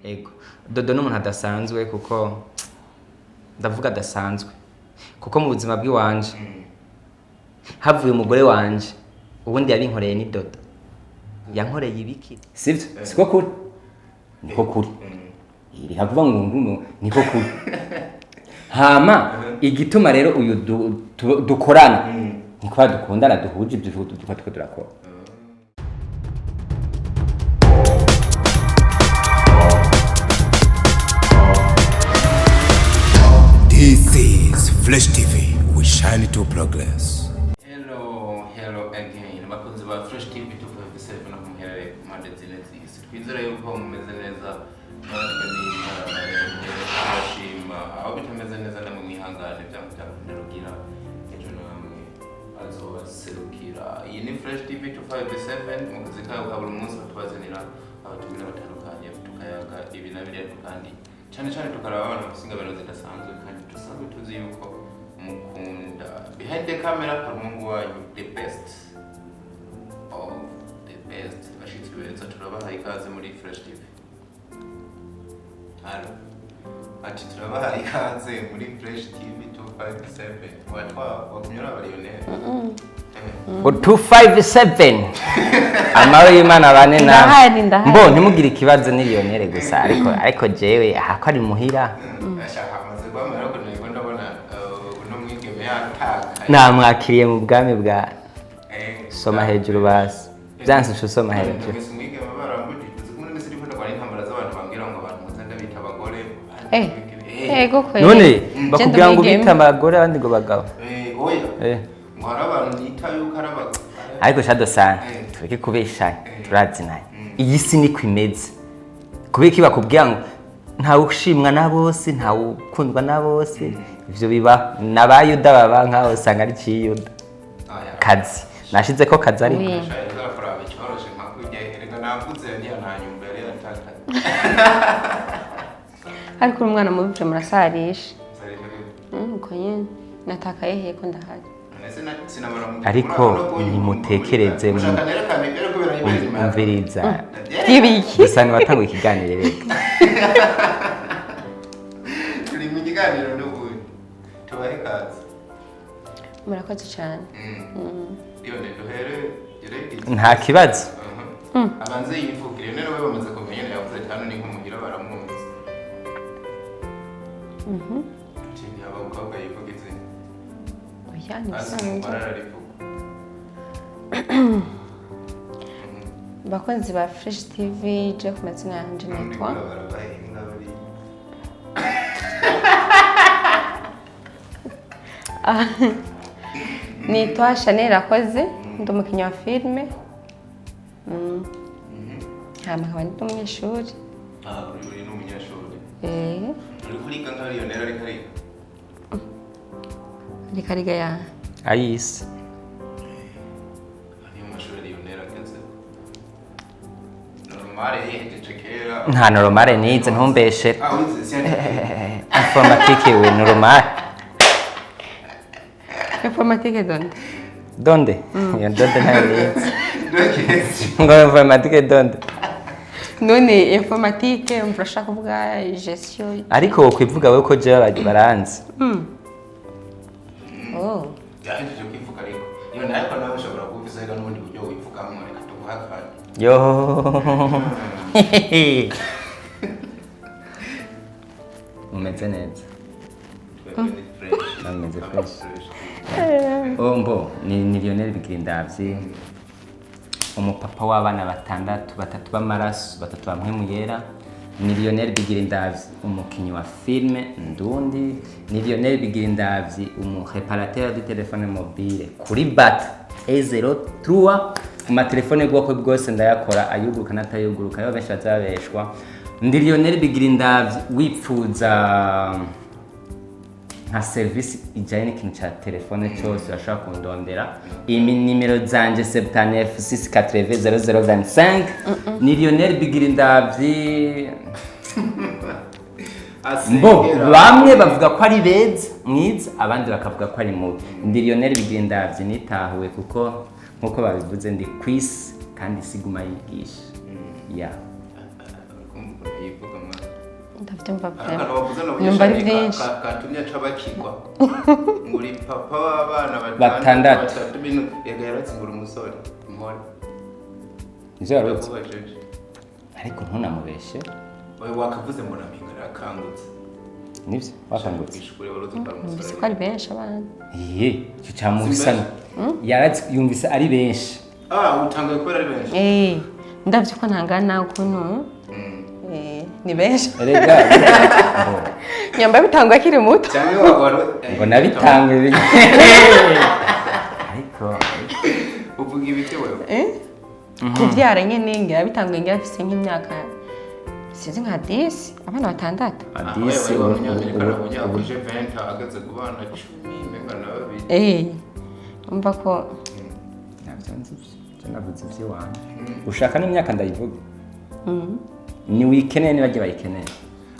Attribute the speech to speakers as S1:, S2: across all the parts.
S1: Ego, Dodo n'umuntu adasanzwe, kuko ndavuga adasanzwe kuko mu buzima bw'iwanje havuye umugore wanje, ubundi yabinkoreye ni Dodo. Yankoreye ibiki? Sivyo? Siko kuri, niko kuri. Reka kuvuga ngo nguno niko kuri. Hama igituma rero uyu dukorana ni kubera dukundana, duhuje ibyo tuko turakora.
S2: This is Flash TV. We shine to progress.
S3: Hello, hello again. Bakunzi ba Fresh TV 257, aho muherereye ku mpande zine z'isi. Twizere yuko mumeze neza, natwe n'Imana turashima. Aho bitameze neza namwe mwihangane, byanga byakunda rugira ejo namwe azobaserukira. Iyi ni Fresh TV 257 mu kazi kayo ka buri munsi tubazanira abatumire batandukanye, tukayaga ibi na biriya, ariko kandi cyane cyane tukaraba abantu bafite ingabano zidasanzwe kandi dusanzwe tuzi yuko mukunda. Behind the camera hari umuhungu wanyu, the best of the best. Bashitsi beza, turabahaye ikaze muri Fresh TV. Halo, ati turabahaye ikaze muri Fresh TV 257. Watwa wakumyura abariyoneri.
S1: 257, amahoro y'Imana bane nawe.
S4: Ndahari, ndahari.
S1: Mbo ntimugire ikibazo, ni Lionel gusa, ariko jewe aha ko ari muhira.
S3: Ashaka amaze guhamagara, ariko ntabwo ndabona uno mwigeme yatakaye.
S1: Namwakiriye mu bwami bwa soma hejuru basi byanse usha usoma hejuru.
S3: Mbese umwigeme barambujije, uzi ko muri minsi ndiko ndarwana intambara z'abantu bambwira ngo abantu muze ndabita abagore.
S4: Eh, ego kweli.
S1: None
S4: Je
S1: bakubwira ngo
S4: ndumwigeme.
S1: bita abagore, abandi ngo bagabo.
S3: Oya.
S1: Eh.
S3: Ngo hari abantu nita yuko ari abagore.
S1: Ariko shado sana,
S3: Eh.
S1: tureke kubeshanya, turazinanye, iyi si niko imeze. Kubera iki bakubwira ngo ntawe ushimwa na bose, ntawe ukundwa na bose? Ivyo biba n'abayuda baba nkaho usanga ari ciyuda.
S3: Aya.
S1: Kazi nashize ko kazi, ariko
S4: Oui.
S3: Shaka azakuraba icyoroshe nka kurya, erega navuze ntiyananyumva, yari yatakaye.
S4: Ariko uri umwana mubi vyo, murasarisha.
S3: Sarije gute?
S4: Uko nyene natakaye hehe ko ndahari?
S3: Nese sinabara mu
S1: Ariko nimutekereze
S3: Ushaka nerekane ibyo ariko birahibera inyuma yawe.
S1: Umviriza.
S4: By'ibiki?
S1: Gusa ntiwatanguye ikiganiro reka.
S3: Turi mu kiganiro n'ubundi, tubahe ikaze.
S4: Murakoze cyane.
S3: Iyo ni duhere gerageza.
S1: Nta kibazo.
S3: Abanze yivugire none, we bamaze kumenya, yavuze ati hano ni nk'umuhira, baramuzi. Ati aba mukobwa yivuga izina.
S4: Oya, ni
S3: Azi
S4: bisanzwe.
S3: umugore ararivuga.
S4: Bakunzi ba Fresh TV, je ku mazina yanje nitwa
S3: Barabahinga bari.
S4: Nitwa Chanel Rakoze, ndi umukinnyi wa filime. Hama nkaba ndi umunyeshuri.
S3: Ah, uri n'umunyeshuri.
S4: Eh.
S3: Uri kuriga nka Lionel ariko ariga.
S4: Ariko ariga ya
S1: Ayisi.
S3: Niyo mashuri Lionel ageze. Normale yihejeje kera.
S1: Nta normale nize, ntumbeshe.
S3: Ah, wize scientifique.
S1: Informatique we, normale.
S4: Informatique donde?
S1: Donde? Iyo donde ntayo nize.
S3: Ndokezi.
S1: Ngo informatique donde?
S4: None informatique umva urashaka kuvuga gestion?
S1: Ariko wokwivuga wewe ko jewe baranzi.
S4: Oh.
S3: Yahejeje kwivuga ariko. Iyo nawe ariko nawe ushobora kuba ufise n'ubundi buryo wivugamo, reka tuguhe akanya.
S1: Yo, umeze neza.
S3: Twebwe ni fresh.
S1: Ameze fresh. Oh, mbo ni Lionel Bigirindavyi, umupapa w'abana batandatu, batatu b'amaraso, batatu bamwe mu yera. Ni Lionel Bigirindavyi, umukinyi wa filme ndundi. Ni Lionel Bigirindavyi, umu réparateur de téléphone mobile kuri bat E03. Amatelefone y'ubwoko bwose ndayakora, ayuguruka n'atayuguruka, ayo benshi bazabeshwa. Ndi Lionel Bigirindavyi, wipfuza nka serivisi ijyanye n'ikintu cya telefone cyose urashobora kundondera. Iyi nimero zanje 79 680 0025. Ni Lionel Bigirindavyi. Mbo bamwe bavuga ko ari beza, mwiza, abandi bakavuga ko ari mubi. Ndi Lionel Bigirindavyi, nitahuwe kuko nkuko babivuze ndi kwisi kandi isi iguma yigisha ya.
S3: Kumva ukuntu yivuga mwana.
S4: Sinabyumva
S3: Hari akantu wavuze na
S4: Numva ari
S3: Bunyeshani
S4: byinshi.
S3: katumye aca bakigwa ngo uri papa w'abana
S1: Batandatu.
S3: Batatu bino yega yaratsingura umusore mpore.
S1: Nivyo warutse.
S3: Yakubajije.
S1: Ariko ntunamubeshe.
S3: Wewe wakavuze ngo nampinga arakangutse.
S1: Nivyo wakangutse.
S3: Ishukure wari uzi ko ari
S4: Numvise
S3: umusore.
S4: ko ari benshi abana.
S1: Iye, icyo cyamusana. Yarazi yumvise ari benshi.
S3: Ah, utangaye kubera ari benshi.
S4: Ndavye ko ntangana ukuntu. Ni benshi.
S1: Erega ngo
S4: Nyamba bitangwa akiri muto.
S3: Cyangwa wari
S1: ngo nabitangwe ariko
S3: uvuga ibiki wewe?
S4: Kuvyara nyene ngira bitangwa ngira afise nk'imyaka sinzi nka 10 abana batandatu.
S1: Adisi
S3: wewe umunyamerika nabonye akuje 20 ageze ku bana 10 menga na babiri.
S4: Umva ko
S1: ntabyo nzi ibyo navuze iby'iwanjye ushaka n'imyaka ndayivuga ni wikeneye niba bayikeneye.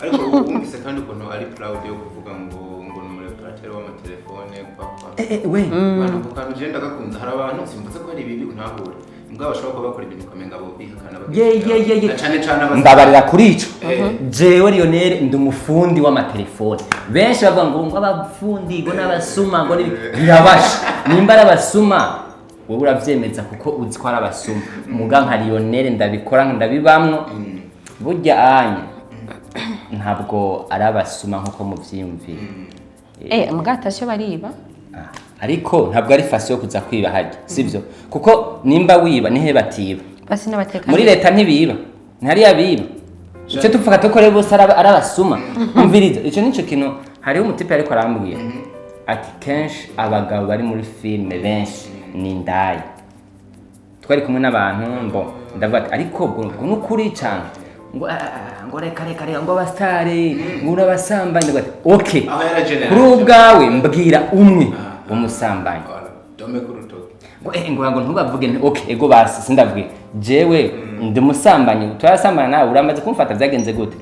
S3: Ariko wumvise kandi ukuntu ari proud yo kuvuga ngo ni umureparateur w'amatelefone papa.
S1: We
S3: Abantu ku kantu je ndagakunze, hari abantu simvuze ko ari bibi untahure mbwa bashobora kuba bakora ibintu ukamenga bo bihakana.
S1: Ye, ye, ye, ye.
S3: Na cane cane abasore.
S1: Mbabarira kuri ico. Jewe Lionel ndi umufundi w'amatelefone. Benshi bavuga ngo abafundi ngo n'abasuma ngo birabasha. Nimba ari abasuma wowe uravyemeza kuko uzi ko ari abasuma. Muga nka Lionel ndabikora ndabibamwo. Burya anya ntabwo ari abasuma nkuko muvyiyumvira.
S4: Mugatashyo bariba.
S1: Ah, ariko ntabwo ari fasi yo kuza kwiba harya sivyo, kuko nimba wiba nihe batiba?
S4: Basi n'abateka.
S1: Muri leta ntibiba, ntihariya biba. Icyo tuvuga tukore bose ari abasuma. Umviriza, icyo nicyo kintu. Hariho umutipe ariko arambwira ati kenshi abagabo bari muri filime benshi ni indaya. Twari kumwe n'abantu mbo ndavuga ati ariko ubwo ni ukuri cyane ngo "Ah, ngo reka reka reka ngo abasitari ngo urabasambanyi." Ndavuga ati okay,
S3: Aho yarageneralije.
S1: kuri ubwawe mbwira umwe umusambanyi.
S3: Voilà, dome ku rutoki.
S1: Ngo ngo ntubavuge nti okay ego basi sindavuge jewe ndi umusambanyi turasambana nawe uramaze kumfata byagenze gute?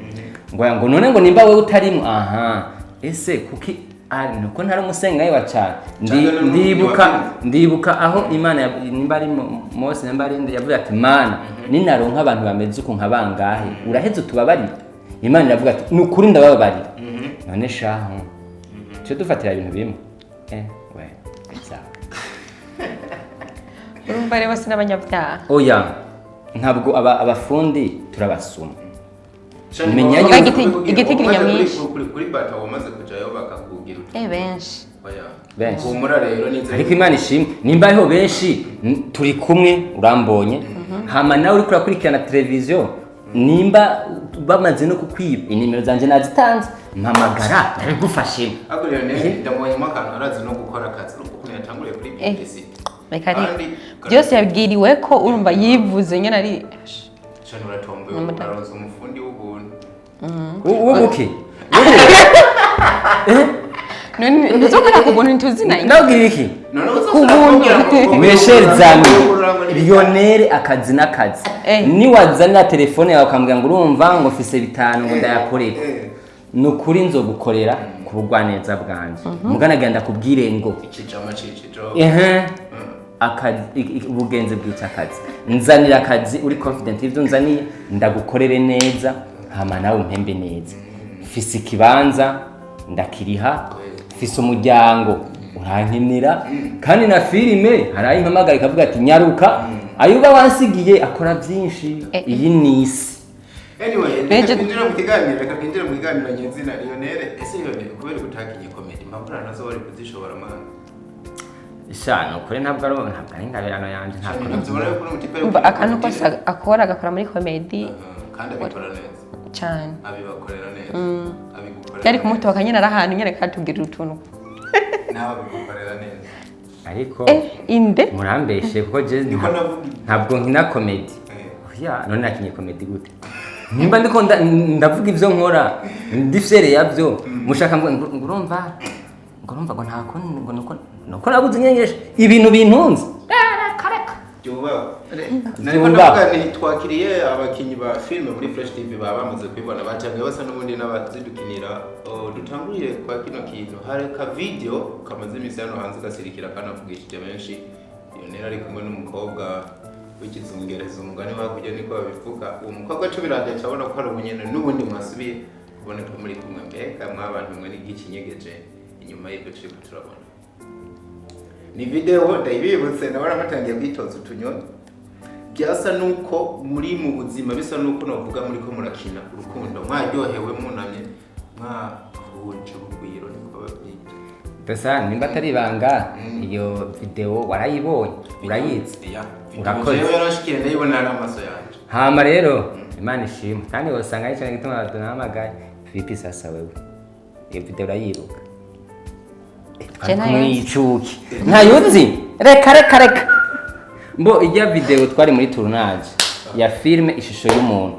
S1: Ngo none ngo nimba wewe utarimo aha ese kuki ari nuko ntari umusengayi wa cyane.
S3: Cyangwa none
S1: Ndibuka
S3: umunywa.
S1: Ndibuka aho Imana nimba ari Mose nimba ari nde yavuze ati Mana ninaronka abantu bameze uku nka bangahe uraheze utubabarire. Imana iravuga ati ni ukuri ndababarira. None shahu cyo dufatira ibintu bimwe we sawa.
S4: Urumva rero bose n'abanyabyaha.
S1: Oya, ntabwo abafundi turabasuma.
S3: Shani,
S1: Menya
S3: wamaze
S1: yuko-
S3: kubikubwira,
S4: Igiti
S3: wamaze
S4: nyamwinshi.
S3: kuri bata wamaze kujayo bakakubwira uti
S4: Benshi.
S3: oya.
S1: Benshi.
S3: Humura rero nizere.
S1: Ariko Imana ishimwe nimba ariho benshi turi kumwe urambonye. Hama nawe uriko urakurikirana televiziyo nimba bamaze no kukwiba inimero zanje nazitanze mpamagara ndabigufashemo.
S3: Ariko Lionel ndamubonyemo akantu arazi no gukora akazi ukuntu yatanguriye kuri BBC.
S4: Reka reka.
S3: Kandi-
S4: Byose yabwiriwe ko urumva yivuze nyene ari
S3: Shani uratomboye uraronse umufundi w'ubuntu.
S1: Ubuke.
S4: None ntuzokora ku buntu ntituzinanye.
S1: Ndabwira iki?
S3: None
S4: Ubuntu.
S1: Michel Zami Lionel akazi n'akazi. Niwazanira telefone yawe ukambwira ngo urumva ngo mfise bitanu ngo ndayakorera, ni ukuri nzogukorera ku bugwaneza bwanje. Mugana ndakubwire ngo
S3: Ikijama cici jo.
S1: ehe akazi ubugenzi bwica akazi. Nzanira akazi uri confident ivyo nzaniye ndagukorere neza hama nawe umpembe neza. Mfise ikibanza ndakiriha, mfise umuryango urankenera, kandi na filime hari ayo impamagara ikavuga ati nyaruka ayo uba wansigiye akora byinshi. Iyi ni isi.
S3: Anyway, reka
S4: Benje-
S3: twinjire mu kiganiro, reka twinjire mu kiganiro nyezina Lionel. Ese Lionel kubera gutakinye comedy, impapuro nazo wari kuzishobora mana?
S1: Sha ni ukuri ntabwo ari ingabirano yanjye ntabwo.
S3: Ntabyo yuko uri umutipe
S4: Umva akantu kose akora agakora muri komedi.
S3: Kandi abikora neza.
S4: Cyane.
S3: Abibakorera neza. Abigukorera.
S4: Byari kumutoka nyine ari ahantu nyine katubwirira utuntu.
S3: Nawe abigukorera neza.
S1: Ariko
S4: Inde
S1: murambeshe kuko je
S3: Niko navuga.
S1: Ntabwo nkina komedi. Oya, none nakinye komedi gute nimba ndiko ndavuga ivyo nkora ndi fiere yavyo? Mushaka ngo urumva ngo urumva ngo nta kundi ngo nuko nabuze inyengesho ibintu bintunze.
S3: Byubahwe. Nariko
S1: Byubahwe.
S3: ndavuga nti twakiriye abakinyi ba filime muri Fresh TV baba bamaze kubibona bacangiye basa n'ubundi n'abazidukinira. Oh, dutangurire kwa kino kintu hari ka video kamaze iminsi hano hanze gasirikira kanavugishije benshi. Lionel ari kumwe n'umukobwa w'ikizungereza umugani wakurya niko babivuga. Uwo mukobwa aca birangiye acabona ko ari ubunyene n'ubundi mwasubiye. Kuboneka muri kumwe, mbega mwabantu mwe n'igikinyegeje inyuma y'ibyo turiko turabona? Ni video ndayibibutse, ndabona mutangiye kwitoza utunyoni. Byasa nuko muri mu buzima, bisa nuko novuga muri ko murakina urukundo, mwaryohewe, munamye, mwahuje urugwiro, niko babyita.
S1: Gusa nimba atari ibanga, iyo video warayibonye, urayizi?
S3: Ya.
S1: Urakoze.
S3: Jewe yarashikiye, ndayibonera n'amaso yanje.
S1: Hama rero Imana ishimwe, kandi wosanga ari cyane gituma duhamagaye. Vipi sasa wewe, iyo video urayibuka?
S4: Je ntayo nzi.
S1: Mwicuki ntayuzi, reka reka reka. Mbo ijya video twari muri tournage ya filme Ishusho y'Umuntu.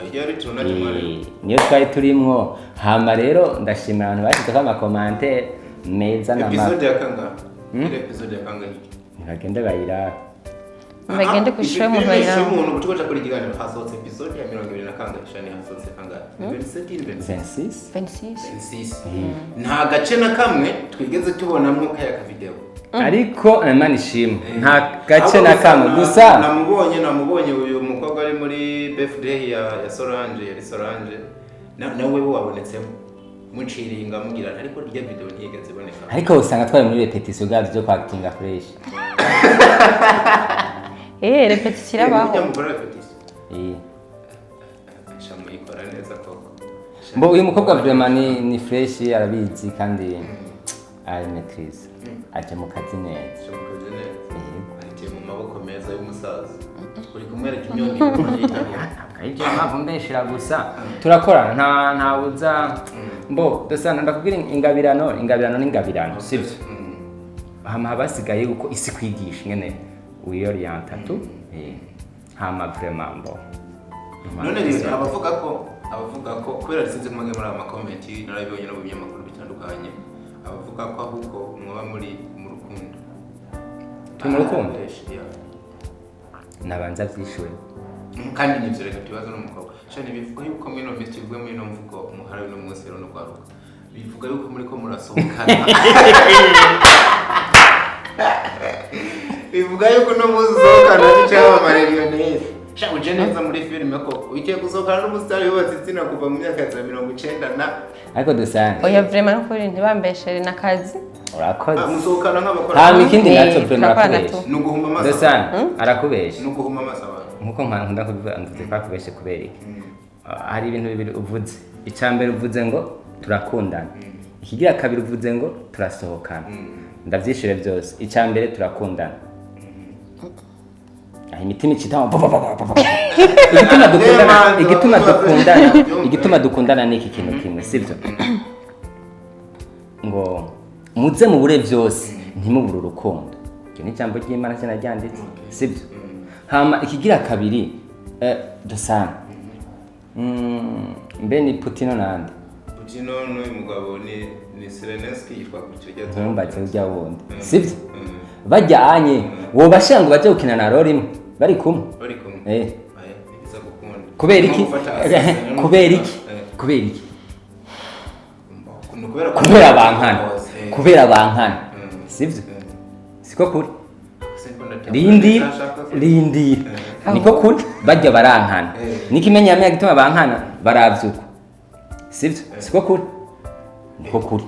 S3: Ijya ari tournage mwari?
S1: Niyo twari turimwo. Hama rero ndashimira abantu bashyizeho ama commentaires meza na
S3: Episode ya kangahe? Iri episode ya kangahe?
S1: Ntibagende bayirabe.
S4: Bagende ku Ishusho y'Umuntu
S3: Ishusho
S4: bayirabe.
S3: y'Umuntu gutuko kuri ikiganiro, hasohotse episode ya 20 na kangahe? Shani, hasohotse kangahe? 27, 26?
S1: 26.
S4: 26.
S3: 26. Nta gace na kamwe twigeze tubonamwo kaya ka video.
S1: Ariko Imana ishimwe, nta gace
S3: Ahubwo
S1: na kamwe gusa.
S3: Namubonye uyu mukobwa ari muri birthday ya Solange, yari Solange nawe wabonetsemo muciringa mugira, ariko rya video ntiyigeze iboneka.
S1: Ariko usanga twari muri répétition bwabyo byo kwakitinga fresh.
S4: Répétition irabaho.
S3: Burya mukora répétition?
S1: Eh.
S3: Sha, muyikora neza koko.
S1: Mbo uyu mukobwa vraiment ni fresh, arabizi kandi arabimaîtrise, aje mu kazi neza.
S3: Sha, mukoze neza.
S1: Yego.
S3: Ahitiye mu maboko meza y'umusaza, uri kumwereka imyongo yitaho.
S1: Ntabwo ari byo mpamvu mbeshera, gusa turakorana, nta nta buza. Mbo dusana ndakubwira, ingabirano, ingabirano n'ingabirano, sibyo? Hama haba hasigaye uko isi kwigisha ingene wiyorienta tu. Hama vraiment mbo
S3: None rero abavuga ko kubera risinze kumwe muri aya ma comments, narabibonye no mu binyamakuru bitandukanye, abavuga ko ahubwo mwaba muri mu rukundo.
S1: Turi mu rukundo?
S3: Yeah.
S1: Nabanza vyishuwe.
S3: Kandi nivyo, reka tubaze n'umukobwa. Shani, bivuga yuko muri ino minsi tuvuye muri ino mvugo umuhara w'uno munsi rero no kwaruka, bivuga yuko muri ko murasohokana, bivuga yuko uno munsi usohokana n'icyamamare Lionel. Sha, uje neza muri filime ko ugiye gusohokana n'umusitari yubatse izina kuva mu myaka ya 90 na
S1: Ariko dusane.
S4: Oya, vraiment nukuri ntibambeshere n'akazi.
S1: Urakoze.
S3: Ah, musohokana nk'abakora?
S1: Hama ikindi naco, vraiment
S4: turakorana.
S1: arakubesha.
S4: Tu.
S3: Ni uguhuma amaso.
S1: Dusane arakubesha.
S3: Ni uguhuma amaso abantu.
S1: Nkuko nkunda kubivuga, mvuze ko akubeshe kubera iki? Ah, hari ibintu bibiri uvuze. Icya mbere uvuze ngo turakundana, ikigira kabiri uvuze ngo turasohokana. Ndavyishure byose. Icya mbere, turakundana. Aho imitima icitamo igituma dukundana, igituma dukundana, igituma dukundana ni iki kintu kimwe, sibyo? Ngo muze mubure byose, ntimubure urukundo. Iryo ni ijambo ry'Imana cyane ryanditse, sibyo? Hama ikigira kabiri, dusana mbe ni Putino nande?
S3: Putino n'uyu mugabo ni Zelensky, yitwa gutyo rya.
S1: Ntumbaze urya wundi, sibyo? Bajyanye wobashira ngo baje gukina na role imwe bari kumwe?
S3: Bari kumwe?
S1: Eh.
S3: Aya, ntibiza gukunda.
S1: Kubera iki?
S3: Nko gufata assassin no
S1: Kubera iki?
S3: gufata,
S1: Kubera iki?
S3: Ni ukubera ko
S1: Kubera bankana.
S3: Eh.
S1: Kubera bankana, sibyo? Siko kuri?
S3: Siko ndatabona.
S1: Rindira.
S3: Nashaka ko-
S1: Rindira, niko kuri, bajya barankana. N'ikimenyamenya gituma bankana baravyuka, sibyo? Siko kuri? Niko kuri.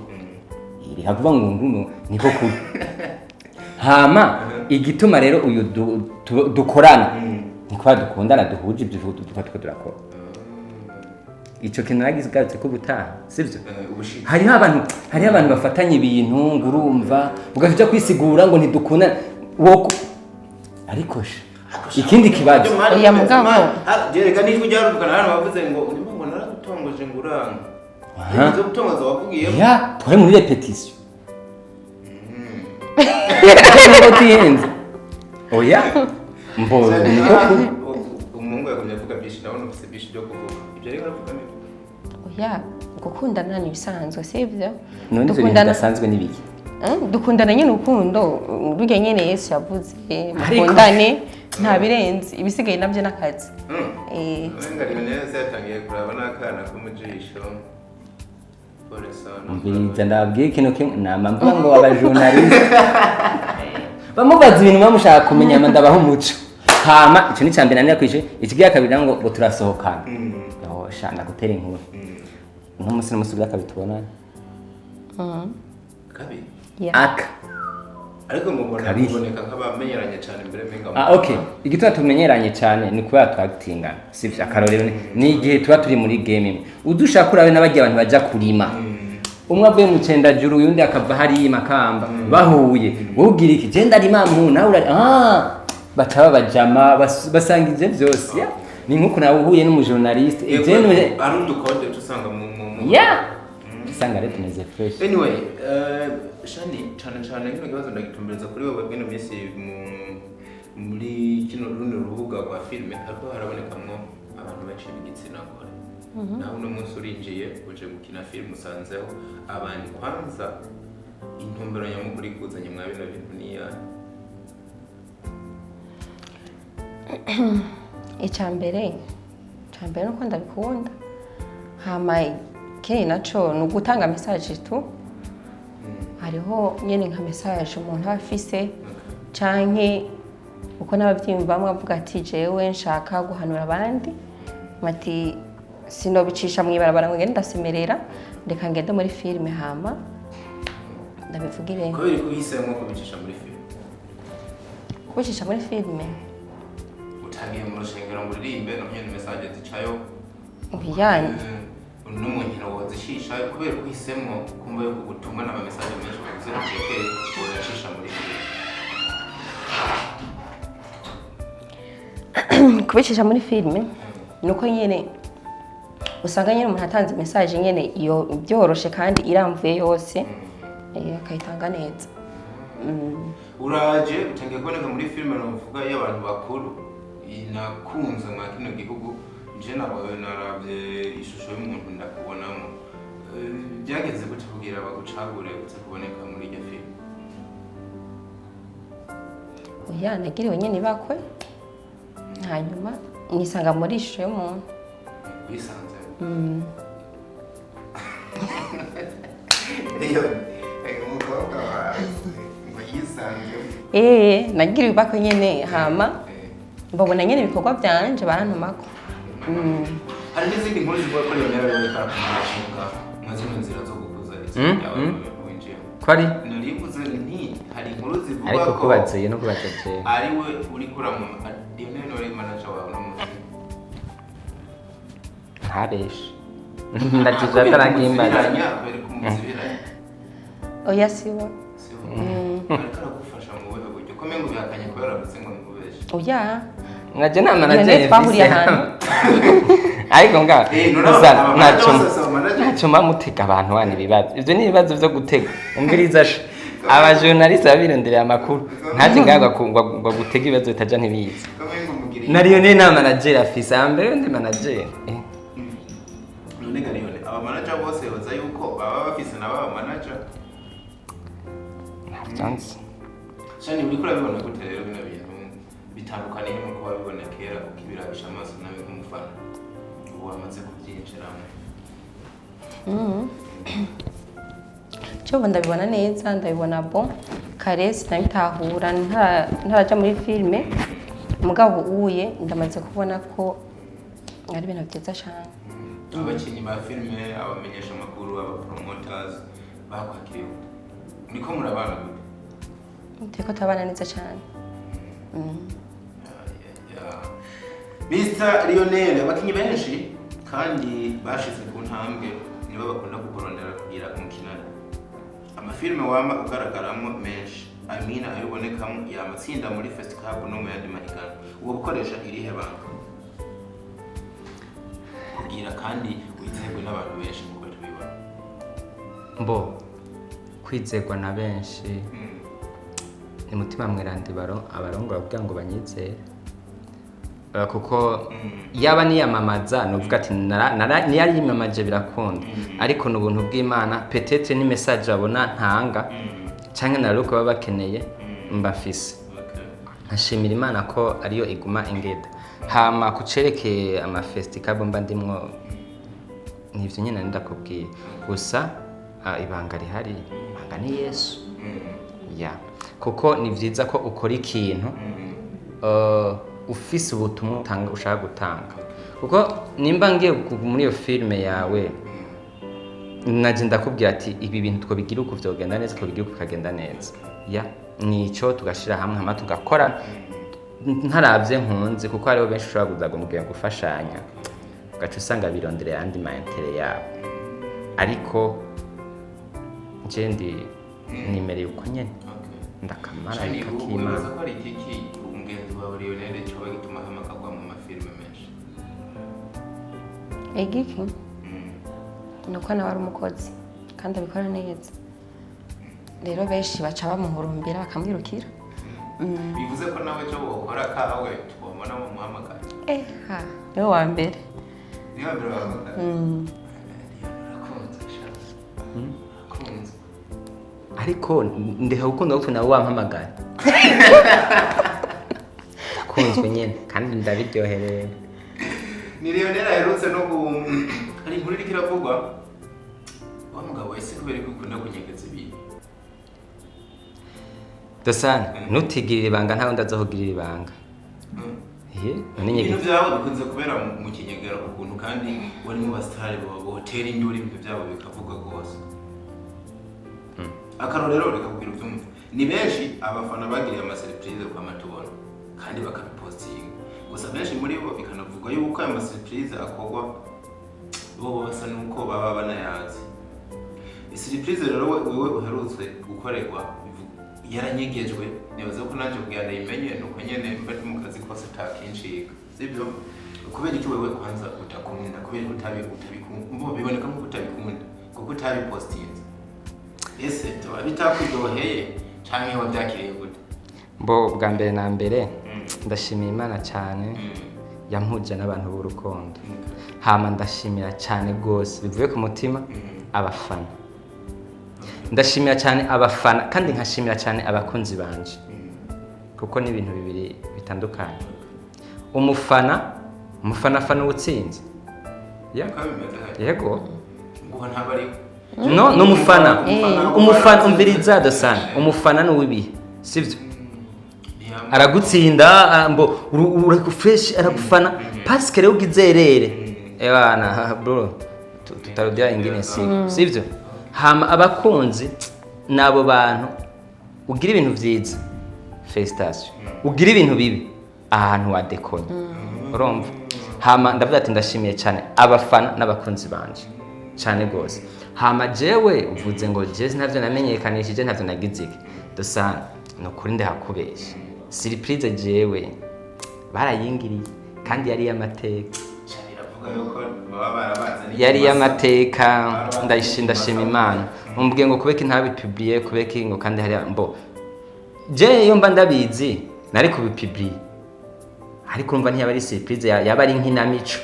S1: Reka kuvuga ngo nguno niko kuri. Hama igituma rero uyu dukorana ni kuba dukundana, duhuje ibyo tuba turiko turakora. Ico kintu nagize ko ubutaha, sibyo?
S3: Ubushize.
S1: Hariho abantu bafatanya ibintu ngo urumva ugaca kwisigura ngo ntidukundana woko. Ariko sha, ikindi kibazo.
S4: Oya, mugabo.
S3: Reka n'ijwi ryarumvikana hano, bavuze ngo urimo ngo naragutongoje ngo uranga. Ibyo gutongoza wavugiyemo?
S1: Ya, twari muri répétition. Utihenze, oya, mbo niko kuri.
S3: Umuhungu yagumye avuga byinshi, ndabona ufite byinshi byo kuvuga. Ibyo rero aravuga nibyo.
S4: Oya, gukundana ni ibisanzwe, sibyo?
S1: None ivyo bintu bidasanzwe n'ibiki?
S4: Dukundana nyine urukundo rurya nyene Yesu yavuze, mukundane, nta birenze, ibisigaye nabyo n'akazi.
S3: Umenga Lionel se yatangiye kuraba n'akana ko mu jisho. Pole sana.
S1: Umviriza, ndababwira ikintu kimwe. Nama mvuga ngo abajournaliste bamubaza ibintu bamushaka kumenya, hama ndabaha umuco. Hama ico ni icambere nanira kwishe. Ikigira kabiri naho ngo turasohokana. Yo sha, ndagutera inkuru. N'umunsi n'umunsi ugira kabiri tubonane.
S3: Kabiri?
S4: Yeah.
S1: Aka.
S3: Ariko mubona
S1: Kabiri.
S3: muboneka nk'abamenyeranye cyane mbere menga.
S1: Ah, okay. Igituma tumenyeranye cyane ni kubera twagitingana. Sivyo, akarorero ni igihe tuba turi muri game imwe. Udushaka urabe n'abagiye abantu baja kurima. Umwe avuye mu Cendajuru, uyundi akava hariya i Makamba, bahuye. Wowe ugira iki? Je ndarima mu nawe urari. Ah, baca babajama basangije vyose. Yeah. Ni nkuko nawe uhuye n'umujournaliste. Je
S3: Ari udukode tusanga mu
S1: Yeah. Usanga rero tumeze fresh.
S3: Anyway, Shani, cyane cyane kino kibazo ndagitumbereza kuri wowe. Bwino minsi muri kino runo rubuga rwa filime hariko harabonekamwo abantu benshi b'igitsina gore. Nawe uno munsi urinjiye, uje gukina filime, usanzeho abandi. Kwanza intumbero nyamukuru ikuzanye mwa bino bintu ni iyahe?
S4: Icya mbere nuko ndabikunda, hama ikindi naco ni ugutanga message tu. Hariho nyene nka message umuntu aba afise, canke uko n'abavyiyumvamwo avuga ati: "Jewe nshaka guhanura abandi", ati: "Sinobicisha mw'ibarabara ngo ngende ndasemerera, reka ngende muri filime hama ndabivugire."
S3: Kubera ko uhisemo kubicisha muri filime?
S4: Kubicisha muri filime.
S3: Utagiye mu rushengero ngo uririmbe, no nyene message zicayo?
S4: Oya.
S3: No mu nkino wozishisha. Kubera ko uhisemo kumva yuko ubutumwa n'ama message menshi bavuze utekeye woyacisha muri filime?
S4: Kubicisha muri filime nuko nyene usanga nyene umuntu atanze message nyene iyo byoroshe kandi iramvuye yose, akayitanga neza.
S3: Uraje utangiye kuboneka muri filime novuga y'abantu bakuru inakunze mwa kino gihugu. Je nawe naravye ishusho y'umuntu ndakubonamo. Byagenze gute kugira bagucagure uze kuboneka muri iryo filime?
S4: Oya, nagiriwe nyene ibakwe, hanyuma nisanga muri ishusho y'umuntu.
S3: Wisanze iyo umukobwa wawe ngo yisanze?
S4: Nagiriwe ibakwe nyene, hama mbabona nyene ibikorwa byanje barantumako.
S3: Hari n'izindi nkuru zivuga ko Lionel ariwe ariko arakumashinga mwa zino nzira zo gukuza itsinda ryawe mu bintu winjiyemo.
S1: Ko ari?
S3: Narivuze nti hari inkuru zivuga
S1: Ariko
S3: ko
S1: kubazuye no kubaza jewe.
S3: ari we uri kuramu. Lionel niwe ari manager wawe uno munsi?
S1: Ntabeshe. Ndakije atarangimbaza.
S3: Kubera ko umuzibiranya.
S4: Oya, siwe.
S3: Si we ariko aragufasha mu buhe buryo, ko mengo bihakanye kubera aravuze ngo nimubeshe?
S4: Oya.
S1: Nkaje nta manager
S4: Lionel twahuriye
S1: mfise.
S4: ahantu.
S1: Ariko nga
S3: None
S1: gusa
S3: aba manager
S1: ntacyo
S3: bose si aba manager?
S1: ntacyo mba mutega abantu bana ibibazo. Ivyo ni ibibazo vyo gutega. Umviriza sha. Abajournaliste babirondereye amakuru. Ntaje ngaha ngo gutega ibibazo bitaja ntibizi.
S3: Ko mengo mugiriye.
S1: Na Lionel nta manager afise. Ambere ndi manager.
S3: None ga Lionel, aba manager bose baza yuko baba bafise nabo aba manager?
S1: Ntabyo nzi.
S3: Shani, uriko urabibona gute rero bino bintu? Bitandukaniye nuko wabibona kera ukibirabisha amaso nawe nk'umufana ubu wamaze kubyinjiramo?
S4: Cyo ndabibona neza, ndabibona bon. Kare sinabitahura ntaraja muri filime, mugabo uye ndamaze kubona ko ari ibintu byiza cyane.
S3: Abakinnyi ba filime, abamenyesha amakuru, aba promoters bakwakiriye gute? Niko murabana gute?
S4: Turiko turabana neza cyane.
S3: Yeah. Mr Lionel, abakinnyi benshi kandi bashize ku ntambwe nibo bakunda kukurondera kugira umukinane. Amafilime wama ugaragaramo menshi, amina ayo ubonekamo yamatsinda muri Festival no mu yandi mahiganwa. Uwo gukoresha irihe banga kugira kandi wizerwe n'abantu benshi nkuko tubibona?
S1: Mbo kwizerwa na benshi ni mutima mweranda abarongora kugira ngo banyizere. Kuko yaba niyamamaza nuvuga ati niyariyamamaje birakunda, ariko ni ubuntu bw'Imana, peut-être ni message babona ntanga canke na ruko baba bakeneye mbafise. Nkashimira Imana ko ariyo iguma ingeda. Hama kucerekeye amafestikabo mba ndimwo, nivyo nyene ndakubwiye gusa, ibanga rihari, ibanga ni Yesu. Ya, kuko ni vyiza ko ukora ikintu ufise ubutumwa utanga, ushaka gutanga, kuko nimba ngiye muri iyo filime yawe. Naje ndakubwira ati ibi bintu twobigira uku vyogenda neza, twobigira uku bikagenda neza. Ya, nico tugashira hamwe hama tugakora ntaravye nkunze, kuko hariho benshi ushobora kuza kumubwira gufashanya ugaca usanga birondera ayandi ma intérêts yabo, ariko nje ndi nimereye uko nyene. Ndakamara
S3: Shani,
S1: k'Imana.
S3: Wibaza ko ari iki umugenzi wawe Lionel coba gituma ahamagarwa mu mafilime menshi?
S4: Igiki ni uko nawe ari umukozi kandi abikora neza, rero benshi baca bamuhurumbira bakamwirukira.
S3: Bivuze ko nawe cyo wokora kawe twabona mu muhamagara?
S4: Eha, niwe wa mbere.
S3: Niyo mbere bahamagara. Urakunze sha, urakunze.
S1: Ariko ndeka gukunda kuko nawe wampamagara, kunzwe nyene kandi ndabiryohereye.
S3: Ni Lionel aherutse no gu hari inkuru iriko iravugwa wa mugabo ese kubera ko ukunda kunyegeza ibintu?
S1: Dosana, ntutigirire ibanga, ntawe ndazohugirira ibanga. Ye, none
S3: Ibintu
S1: nyegeza
S3: byabo bikunze kubera mu kinyegera ukuntu, kandi wari mu basitari botera induru, ibintu byabo bikavuga rwose. Akarorero, reka kubwira ubyumve, ni benshi abafana bagiriye amasurprise kwa matubona kandi bakabipostinga, gusa benshi muri bo bikanavuga yuko ayo masurprise akorwa bo basa nuko baba banayazi. Surprise rero wewe uherutse gukorerwa yaranyegejwe, nibaza ko nanjye kugira ndayimenye nuko nyene mba ndi mu kazi kose takinshiga, sibyo? Kubera iki wewe kwanza utakunda, kubera ko utabikunda, mbo biboneka nko utabikunda kuko utabipostinze, ese tuba bitakuryoheye canke wabyakiriye gute?
S1: Mbo bwa mbere na mbere ndashimira Imana cyane yampuje n'abantu b'urukundo, hama ndashimira cyane rwose bivuye ku mutima abafana, ndashimira cyane abafana kandi nkashimira cyane abakunzi banje, kuko ni ibintu bibiri bitandukanye. Umufana, umufana afana uwutsinze. Ya.
S3: Niko bimeze hano.
S1: Yego.
S3: Ngo ntabwo ari
S1: No, ni umufana.
S3: Umufana.
S1: Umufana, umviriza dosana, umufana ni uw'ibihe, sibyo? Aragutsinda, mbo uri fresh, aragufana parce que rero ugizerere ebana bro, tutarudia ingine siku, sivyo? Hama abakunzi nabo bantu ugira ibintu vyiza, félicitations, ugira ibintu bibi, ahantu wadekonye urumva. Hama ndavuga ati ndashimiye cyane abafana n'abakunzi banje cyane rwose. Hama jewe uvuze ngo jewe ntavyo namenyekanishije, ntavyo nagize iki, dosana ni ukuri ndahakubesha. Surprise jewe barayingiriye kandi yari iy'amateka.
S3: Iravuga yuko baba barabaze.
S1: Yari iy'amateka. Ndashima Imana. Umbwiye ngo kubeka ntabipubliye, kubeka ngo kandi hari mbo je iyo mba ndabizi nari kubipubliye, ariko urumva ntiyaba ari surprise, yaba ari nk'inamico.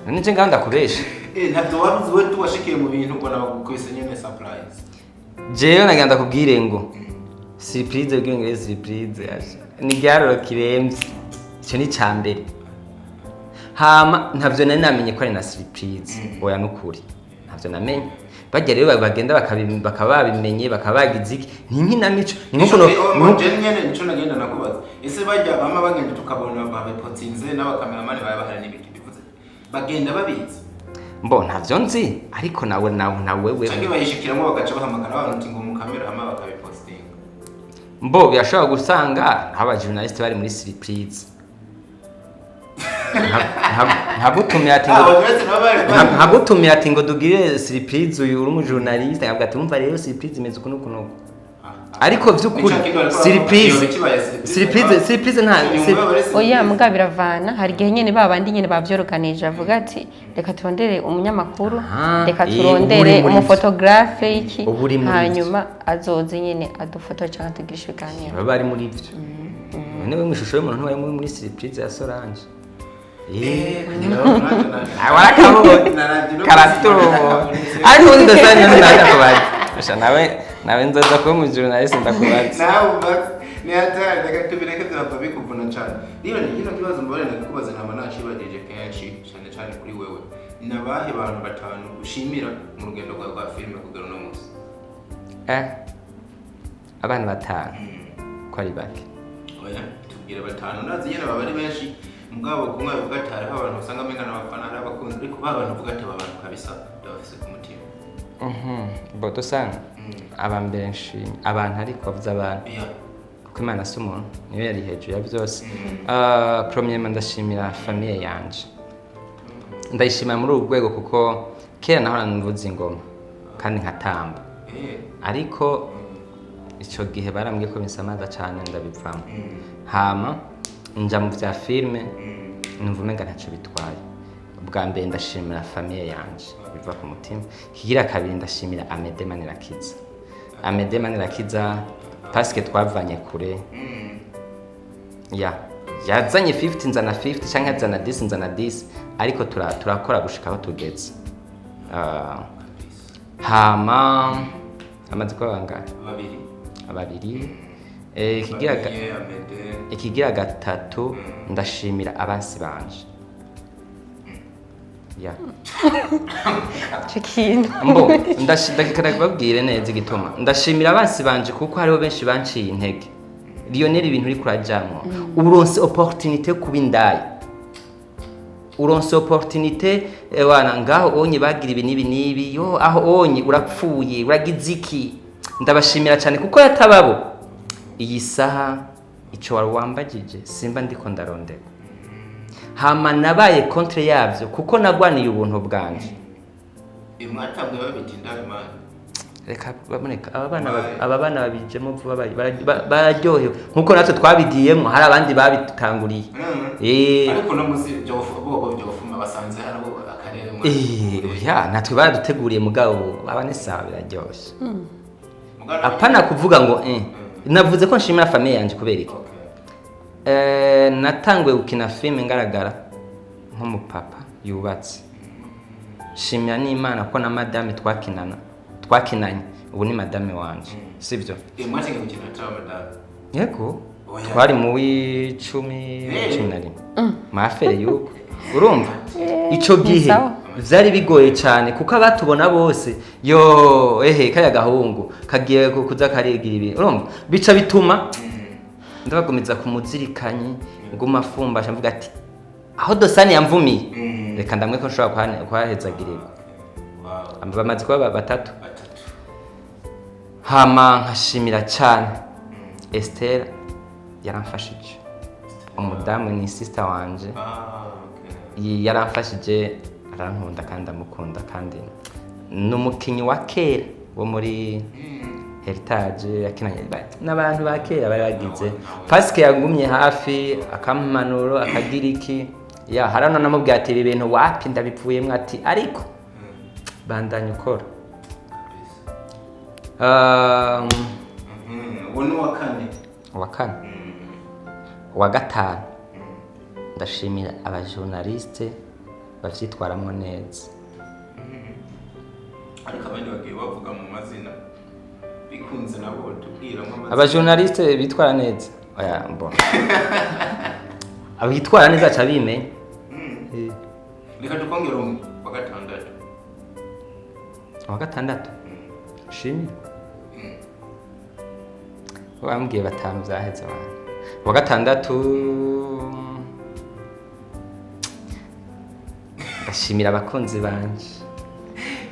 S1: None je ngaho ndakubesha?
S3: Eh, ntabyo waruzi we, tuwashikiye mu bintu ubona bagukubise nyene surprise.
S1: Jewe nagira ndakubwire ngo surprise kugira ngo ibe surprise asha ni igiharuro kiremvye, icyo ni icya mbere. Hama ntavyo nari namenye ko ari na surprise, oya nukuri ntavyo namenye. Barya rero bagenda bakaba babimenye, bakaba bagize iki, ni nk'inamico, ni nko kuno.
S3: Je nyene nico nagenda nakubaza, ese bajya bama bagenda tukabona babipotsinze n'abakameramani baba bahari n'ibiki, bivuze bagenda babizi?
S1: Mbo ntavyo nzi, ariko nawe we
S3: Canke bayishikiramo bagaca bahamagara abantu uti ngo mu kamera, hama bakabipostinga?
S1: Mbo birashobora gusanga nk'aba journaliste bari muri surprise. Nkagutumira ati ngo
S3: Ah, abajournaliste nabo bari
S1: nkagutumira ati ngo dugire surprise, uyu uri umujournaliste, nkavuga ati umva rero surprise imeze uku n'uku n'uku, ariko vy'ukuri surprise, surprise, surprise nta
S4: Oya, muga biravana, hari igihe nyene ba bandi nyene bavyoroganije avuga ati reka turondere umunyamakuru,
S1: Aha,
S4: reka
S1: eh, uba uri
S4: turondere
S1: muri ivyo.
S4: umufotogarafe iki,
S1: Uba uri muri ivyo.
S4: hanyuma azoze nyene adufotore canke atugirishe ibiganiro.
S1: Baba bari muri ivyo. None we mu ishusho y'umuntu ntiwari muri surprise ya Solange? Eh, warakabonye karatubo, ariko ubundi ndasanga ndakubaza. Asha nawe nzoza kuba umujournaliste ndakubaza.
S3: Nawe ubaze ni hatari, reka tubireke turapfa bikuvuna cyane. Niba ni kino kibazo mbone nakubaza, ntama nacibagije kenshi cyane cyane kuri wewe, ni abahe bantu batanu ushimira mu rugendo rwawe rwa filime kugera uno munsi?
S1: Eh, abana batanu ko ari bake?
S3: Oya, tubwire batanu, ndazi nyene baba ari benshi. Mugabo kumwe bavuga ati hariho abantu usanga amenga n'abafana, hari abakunzi, ariko ba bantu uvuga ati aba bantu kabisa ndabafise ku mutima.
S1: Bodo sana aba mbere nshimye abantu, ariko bavuze abantu kuko Imana si umuntu, niyo yari hejuru ya byose. Premièrement ndashimira famille yanje, ndayishimira muri uru rwego kuko kera nahora mvuza ingoma kandi nkatamba, ariko icyo gihe barambwiye ko bisamaza cyane, ndabivamo. Hama nja mu bya filime, numva umenga ntacyo bitwaye. Ubwa mbere ndashimira famille yanje biva ku mutima. Kigira kabiri ndashimira Amede Manirakiza, Amede Manirakiza parce que twavanye kure. Ya yazanye 50 nzana 50, cyangwa yazana 10 nzana 10, ariko turakora gushika aho tugeze. Hama amaze kuba bangahe?
S3: Babiri.
S1: Babiri.
S3: Famille, Amede.
S1: Ikigira gatatu ndashimira abansi banje ya.
S4: Ico kintu.
S1: Mbo ndakeka kubabwire neza igituma ndashimira abansi banje, kuko hariho benshi banciye intege: "Lionel, ibintu uri kurajamwo, uronse opportunité yo kuba indaya, uronse opportunité wana ngaho onye bagira ibi n'ibi n'ibi, yo aho onye urapfuye, uragize iki." Ndabashimira cyane kuko yatababo iyi saha ico wari wambagije simba ndiko ndarondeka. Hama nabaye contre yavyo kuko nagwaniye ubuntu bwanje.
S3: Mwatabwe babita indaya Imana.
S1: Reka baboneka aba bana
S3: Bye.
S1: aba bana babijemo vuba, bararyohewe nkuko natwe twabigiyemo, hari abandi babitanguriye.
S3: Ariko no muzi bobo byofuma basanze hariho akarere
S1: Oya, natwe baraduteguriye, mugabo aba ni sawa, biraryoshye.
S3: Mugabo
S1: Apana kuvuga ngo navuze ko nshimira famille yanje kubera iki?
S3: Okay.
S1: Natanguye gukina filime ngaragara nk'umupapa yubatse. Shimira n'Imana ko na madame twakinana, twakinanye, ubu ni madame wanje, sibyo?
S3: Mwatangiye gukina atari madame?
S1: Yego.
S3: Oya.
S1: Twari mu w'icumi, 11 mafere yuko urumva ico gihe
S4: Sawa.
S1: vyari bigoye cyane kuko abatubona bose yo ehe kaya gahungu kagiye kuza karigira ibi, urumva bica bituma ndabagumiza ku muzirikanyi, nguma fumbasha mvuga ati aho Dosani yamvumiye, reka ndamwe ko nshobora kuhahezagirirwa. Bamaze kuba batatu.
S3: Batatu.
S1: Hama nkashimira cyane Esther, yaramfashije, umudamu ni sister wanje.
S3: Ah, okay.
S1: Yaramfashije, arankunda kandi ndamukunda, kandi ni umukinnyi wa kera wo muri Heritage, yakinanye n'abantu ba kera bari bagize parce que yagumye hafi, akampanuro, akagira iki ya harano namubwiye ati ibi bintu wapi ndabivuyemo, ati ariko bandanya ukora.
S3: Uwo ni uwa kane.
S1: Uwa kane. Uwa gatanu ndashimira abajournaliste bavyitwaramo neza.
S3: Ariko abandi bagiye bavuga mu mazina, bikunze nabo tubwiramo amazina.
S1: Abajournaliste bitwara neza, oya mbona abitwara neza aca bimenya.
S3: Reka tukongere umwe wa gatandatu.
S1: Uwa gatandatu shimira, bambwiye batanu vyaheze abantu. Uwa gatandatu ndashimira abakunzi banje.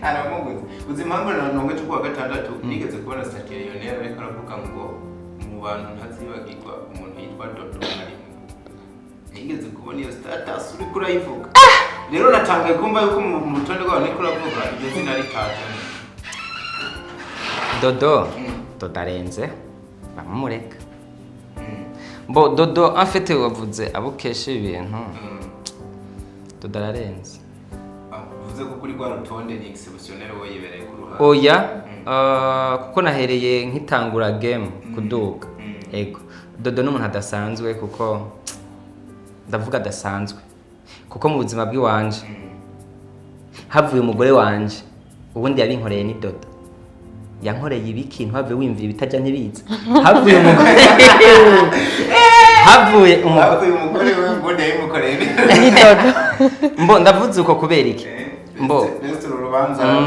S3: Aramuguze. Uzi impamvu nongeje ku wa gatandatu? Nigeze kubona statut ya Lionel ariko aravuga ngo mu bantu ntazibagirwa umuntu yitwa Dodo arimo. Nigeze kubona iyo status uriko urayivuga, rero natangaye kumva yuko mu rutonde rwawe niko uravuga iryo zina ritajemo.
S1: Dodo, Dodo arenze, bamumureka. Bo Dodo en fait wavuze abo ukesha ibintu, Dodo ararenze.
S3: Ah, bivuze ko kuri rwa rutonde ni exceptionnel, wowe yibereye ku ruhande.
S1: Oya, kuko nahereye nkitangura game kuduga. Ego, Dodo ni umuntu adasanzwe, kuko ndavuga adasanzwe kuko mu buzima bw'iwanje havuye umugore wanje, ubundi yabinkoreye ni Dodo. Yankoreye ibiki? Ntuhave wimvira ibitajya ntibiza. Havuye umugore, havuye umugore.
S3: Havuye umugore we, ubundi yabimukoreye.
S4: Ni Dodo.
S1: Mbo ndavuze uko kubera iki? Mbo
S3: Ndetse uru rubanza.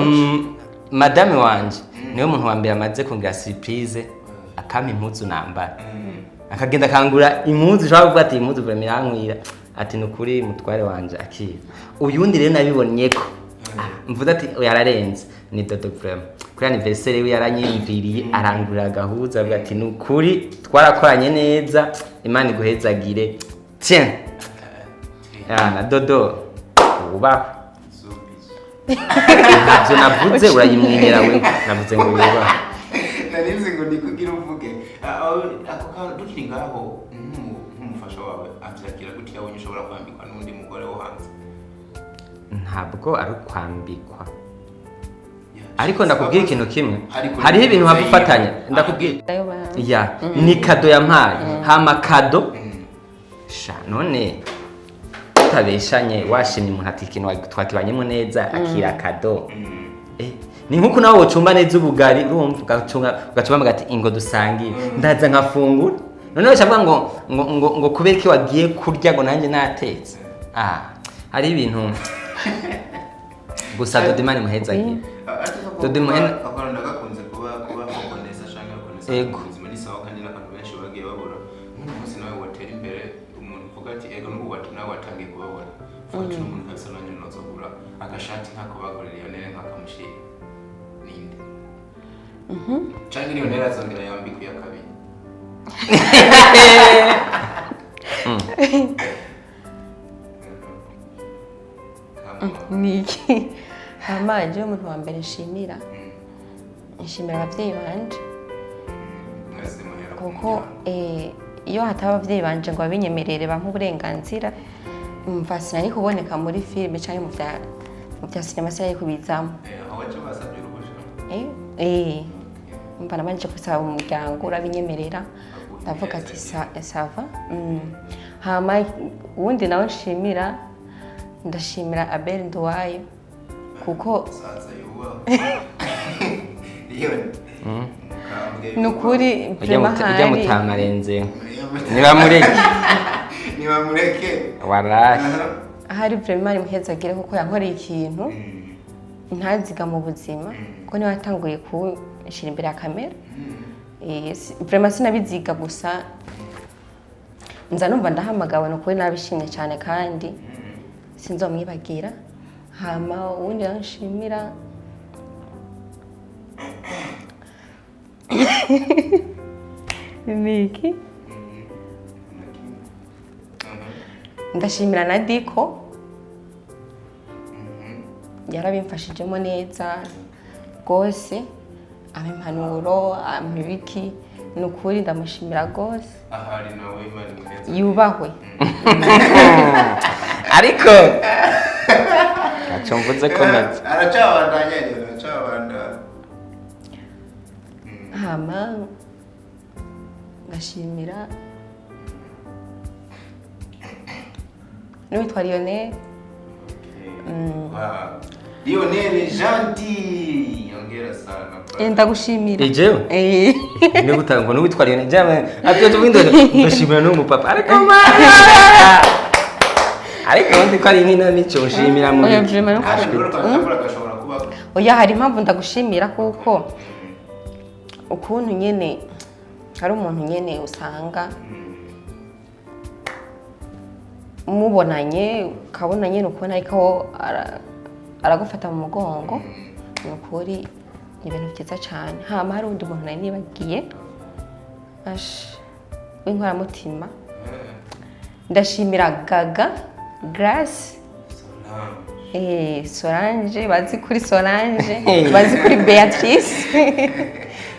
S1: Madame wanje niwe muntu wa mbere amaze kungira surprise, akampa impuzu nambara, akagenda akangura impuzu ushobora kuvuga ati iyi mpuzu vraiment irankwira. Ati nukuri mutware wanje akira. Uyundi rero nabibonye ko mvuze ati oya ararenze, ni Dodo vraiment. Kuri anniversaire we yaranyiyumviriye, arangurira agahuza, avuga ati nukuri twarakoranye neza, Imana iguhezagire. Tiens, ah, na Dodo wubahwe. Ntabyo navuze, urayimwemera we, navuze ngo wubahwe.
S3: Narinzi ngo ni kugira uvuge. Ako kantu tukiri ngaho, nk'umufasha wawe avyakira gute iyo abonye ushobora kwambikwa n'undi mugore wo hanze?
S1: Ntabwo ari ukwambikwa, ariko ndakubwira ikintu kimwe.
S3: Ariko
S1: Hariho ibintu
S3: ni
S1: hagufatanya, ndakubwira.
S4: Ayo ba-
S1: Ya, ni cadeau yampaye, hama cadeau sha none tutabeshanye, washimye umuntu ati ikintu twakibanyemo neza, akira cadeau. Ni nkuko nawe wocumba neza ubugari, urumva, ugacunga ugacumba ati ingo dusangire, ndaza nkafungura. Noneho bacavuga ngo kubera iki wagiye kurya ngo nanjye natetse? Ah, hari ibintu gusa. Dodo, Imana imuhezagire. Dodo
S3: Akora ndagakunze kuba reconnaissant canke reconnaissant mu buzima ni sawa, kandi n'abantu benshi bagiye babura. Nk'uno munsi nawe watera imbere, umuntu uvuga ati ego n'ubu nawe watangiye kubabona, uvuga ati n'umuntu kabisa nanjye nozogura agashati nk'ako bakorera Lionel nk'akamushira, ninde? Canke Lionel azongera yambikwa iya kabiri? Come on.
S4: Ni iki? Hama jewe umuntu wa mbere nshimira, nshimira ababyeyi banje.
S3: Mwese muhera ku
S4: Kuko
S3: muryango.
S4: Iyo hataba ababyeyi banje ngo babinyemerere, bampe uburenganzira, mva sinari kuboneka muri filime cyangwa mu bya sinema, sinari kubizamo.
S3: Aho waje basabye uruhusha?
S4: Mva nabanje gusaba umuryango, urabinyemerera, ndavuga ati ça va. Hama uwundi nawe nshimira, ndashimira Abel Nduwayo kuko
S3: Saza yubaho Leon. Mukambwe.
S4: Ni ukuri.
S1: Ujya
S4: Vraiment
S1: ujya
S4: hari
S1: mutamarenze, nibamureke.
S3: Nibamureke.
S1: Warahi.
S4: Ahari vraiment muhezagire kuko yankoreye ikintu ntaziga mu buzima, kuko niwe yatanguye kunshyira imbere ya kamera. Vraiment sinabiziga gusa, nza numva ndahamagawe. Ni ukuri nabishimye cyane kandi sinzomwibagira. Hama uwundi nawe nshimira ni iki? Ndashimira na Diko, yarabimfashijemo neza rwose, ampa impanuro, ampa ibiki. Ni ukuri ndamushimira rwose.
S3: Ahari nawe Imana imuheza.
S4: Yubahwe.
S1: Ariko ntacyo mvuze, komeza.
S3: Aracabandanya rero, aracabandanya.
S4: Hama ngashimira n'uwitwa Lionel.
S3: Wow. Lionel Gentil, ongera sana.
S4: Ndagushimira.
S1: Jewe?
S4: Eh.
S1: Ni gutanga ngo n'uwitwa Lionel jama ati tuvuge ndo ndashimira n'uwo mupapa, ariko mana, ariko ubundi ko ari inkinamico nshimira muri
S4: Oya, vraiment.
S3: Gashobora kuba
S4: Oya, hari impamvu ndagushimira, kuko ukuntu nyene hari umuntu nyene usanga mubonanye, ukabona nyene ukuntu ariko aragufata mu mugongo. Ni ukuri ni ibintu byiza cyane. Hama hari undi muntu nari nibagiye, ash w'inkoramutima, ndashimira Gaga Grace. Solange, bazi kuri Solange, bazi kuri Beatrice.